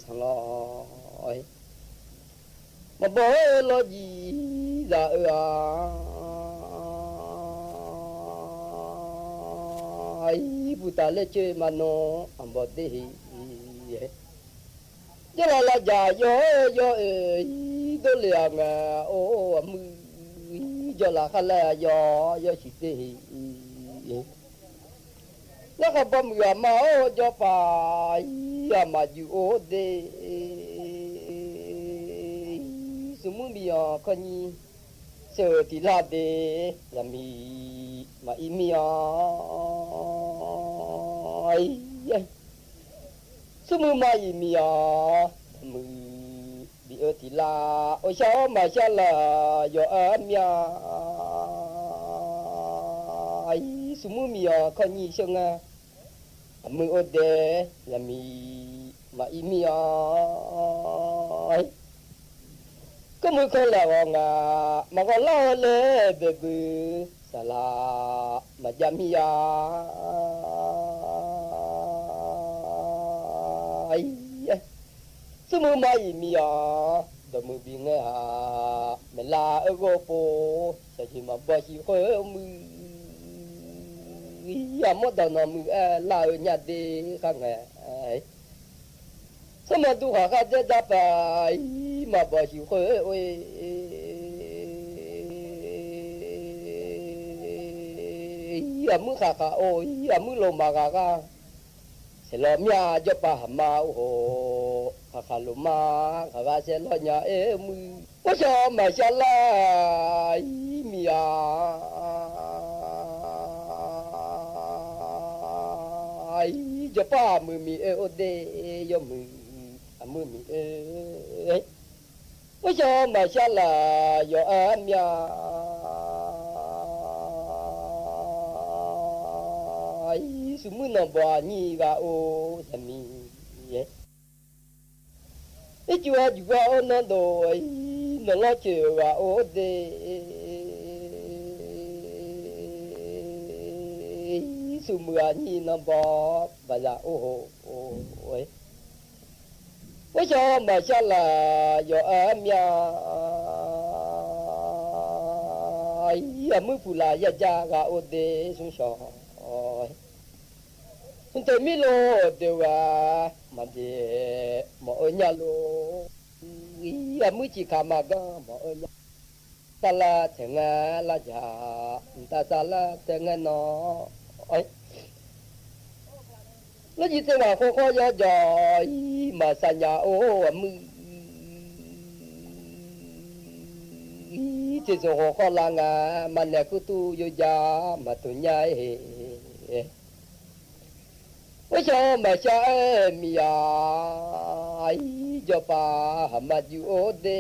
sanq lawr-e. Maqbaw-eu lawrjiv zaq-eu-aq, puqtaf laer coer ma nawr aqbaw de heq. Jawrlav lavjaq yawr-aer yawr-oe, ir dovle-aq ngae or, aqmuir-ir jawrlav khar laer yawr yawr siq de heq. Narkhaq bawmuiq aqma-or jawrpaq-ir aqma juq-or de, smqmuir miqyanq kawrnyir sheuq-euq tiq lar de, zaqmiq maqir mir-a. Smrmuir ma-iq miqyanq dawqmuiq bif-eu tiq lar, oqshaq-awr maqshar laf yawf-aer mya-ir, smqmuir miqyanq kawrnyir sheuq ngae, aqmuir or dae zaqmiq maqir mir-a. Kawrmuiq kanr laf ghawq ngaq maqghawq lar-eu laer baeqbuiq saqlaq maqjav mir-a. Smrmuir ma-iq miqyanq dawqmuiq bif ngae-aq, maeqlav-eu ghawrpov shaqjeq maqbaw shif khoer-eu muiq-ir, aqmawr dawq nawq muiq-aer lar-eu nya de khar ngae, smrmuir dur khaq khar dzaer dzar paq-ir maqbaw shif khoer-eu aqmuir khaqkhaq-or, aqmuir lof maqghaq ghar. Saeqlawq mya jawrpav haqma-or hoq, khaqkhaq lof ma khaqghaq saeqlawq nya-aer muiq. Ghawrshaq maqshar lar-ir miqyanq-ir, jawrpav aqmuiq miq-oe or de, yawmuiq aqmuir miq-oe. Ghawrshaq maqshar laf yawf-aer mya-ir, smqmuir nanqbawq aqnyir ghaq-or zaqmiq-aer. Ircuf aqjuq ghaq-or nanrdof-ir, nanqlawr coeq ghaq-or de, smqmuiq aqnyir nanqbawq baqzaq-or hoq-aer. Ghawrshaq maqshar laf yawf-aer mya-ir, aqmuir puqlaf yaja ghaq-or de smrshawq-aer. Smrteq mirlov-euq deuq ghaq maqbyaeq mawf-eu nya lor-ir, aqmuir ciqkaq maqganr mawf-eu nya. Sar lar taeq ngae lar jaq, mqtav sar lar taeq ngae nawr-aer. Lawrjir tsev ghaq khawr khawr yawjawq-ir maqsaq nya-or, aqmuir-ir tseqsoq khof khawr lar nga, maqnaeq kurtur yawja maqtoq nya-aer heq. Ghawrshaq maqshar-aer miqyaq-ir, jawrpav haqma juq-or de.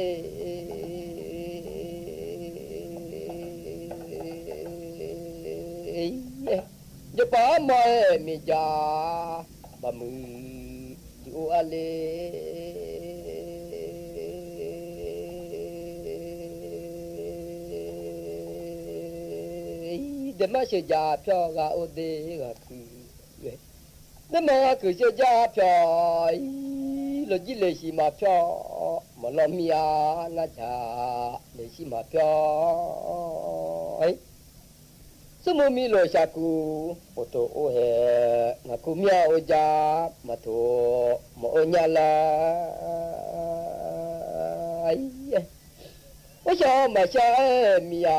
Jawrpav armawr-aer miqjaq, baqmuiq juq-or arle. Daeqmar sheuqjaq pyawr ghaq-or de ghaqkuiq-aer. Daeqmar ghaqkuiq sheuqjaq pyawr-ir, lawqjir leqsiq maqpyawr mawqlawr mir-a, ngar jaq leqsiq maqpyawr-ir. Smrmuir mirlof shaqkuv, otoq or hae, ngaqkuv mir-a or ja, maqtoq mawf-eu nya lar-ir. Ghawrshaq maqshar-aer miqyaq-ir,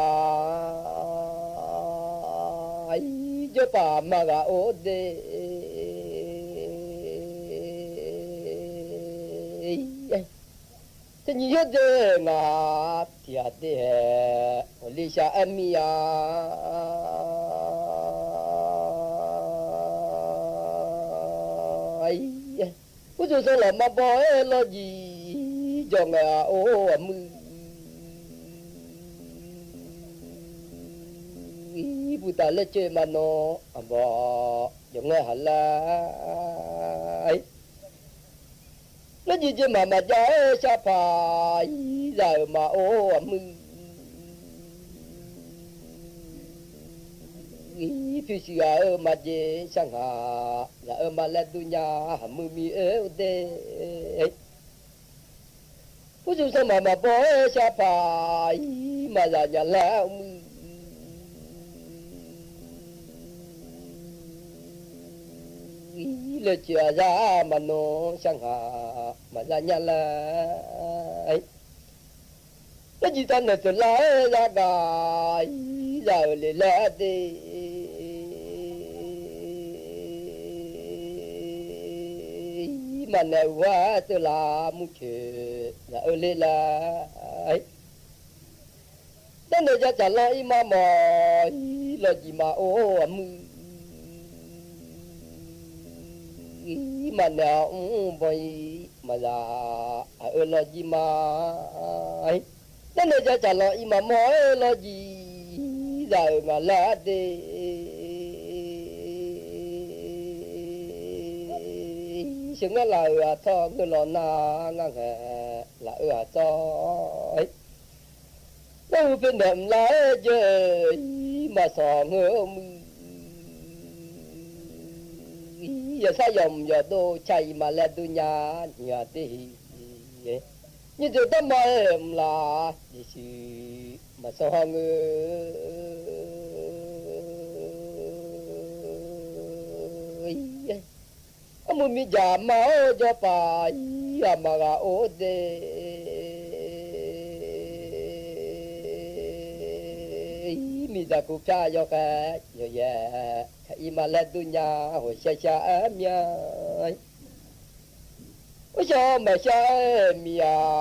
jawrpav ma ghaq-or de. Teunyir yawr de ngaq tiq ghaq de hae, ghawqli shaq-aer mir-a. Uqduq sanqlanq maqbaw-aer lawjir jawr ngae-a or aqmuir. Puqtaf laer coer maqnawr aqbawq jawr ngae haq lar-aer. Lawjir jeq maq maqjav-aer sharpaq-ir zaq-euq ma or aqmuir. Pyurshuif ghaq-euq maqjeq shar ngaq, zaq-eu ma laer dur nya haq muir mir-eu de. Uqduq sanqlanq maqbaw-aer sharpaq-ir maqzaq nya laer muir. Laecoeq aqzar maqnawr shar ngaq, maqzaq nya laer. Lawjir taq naeq teuq lar-aer zar gaq-ir zaq-euq le laer de. Maqnaeq-eu ghae teuv laf murcoeq zaq-eu le laer. Darnaeq ja tsaqlanr ir ma mawf-ir lawjir ma or aqmuir. Maqnaeq-awr mr banq-ir maqzaq aq-eu lawjir ma. Darnaeq ja tsaqlanr ir ma mawf-aer lawjir zaq-euq ngaq laer de. Sheuqngaer laf-euq aqtawr ngeur lawq nar, ngar ngaeq laf-eu aqtawr. Narhu poeqnaeq mqlar-aer jawr-ir maqsanq ngeur-eu muir. Yawqsar yawqmq yawqdov car-ir ma laer dur nya nyiq ghaq de-ir. Nyirdeuq darma-aer mqlar jeqsiq maqsanq ha ngeur. Armuiq miqdzaq ma-awr jawrpaq-ir aqma ghaq or de. Miqdzaq kuv pyar yawkhaer yawqyaer kaq-ir ma laer dur nya hawq shar shar-aer mya. Urshaw maqshar-aer miqyaq-ir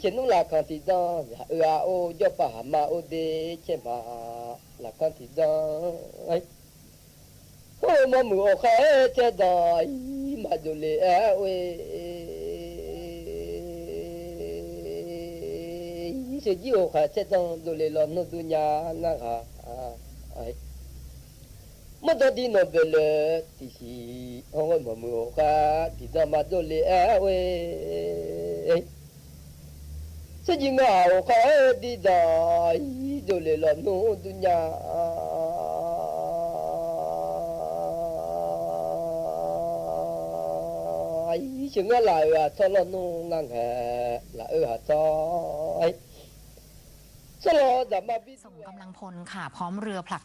caeqnmr laqkanq tiqdanr zaq-eu-a or jawrpaq haqma or de caerma laqkanq tiqdanr. Hawr-eu mawrmuiq ghawqkhaer-aer caerdanq-ir maqdov le-aer oe. Sheuqjir ghawqkhaer caerdanq dovle lawnmr dur nya ngar ghaq. Mawrdanr di nawq boeq le tiqsiq hawr-eu mawrmuiq ghawqkhaer tiqdanr maqdov le-aer oe. Sheuqjir ngar ghawqkhaer-aer diqdanq-ir dovle lawnmr dur nya. Sheuqngaer laf-euq aqtawr lawnmr ngar ngaeq laf-eu aqtawr-aer. Tsawrlawq daqma bi ส่งกำลังพลค่ะ พร้อมเรือผลัก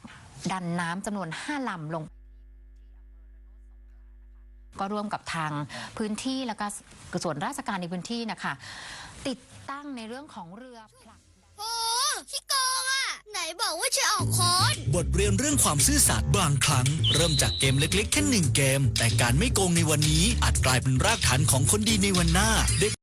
ดันน้ำจำนวนห้าลำลง ก็ร่วมกับทางพื้นที่แล้วก็ส่วนราชการในพื้นที่นะคะ ติดตั้งในเรื่องของเรือผลักดัน โห ขี้โกงอะ ไหนบอกว่าจะออกค้อน บทเรียนเรื่องความซื่อสัตย์ บางครั้งเริ่มจากเกมเล็กๆแค่หนึ่งเกม แต่การไม่โกงในวันนี้อาจกลายเป็นรากฐานของคนดีในวันหน้า เด็ก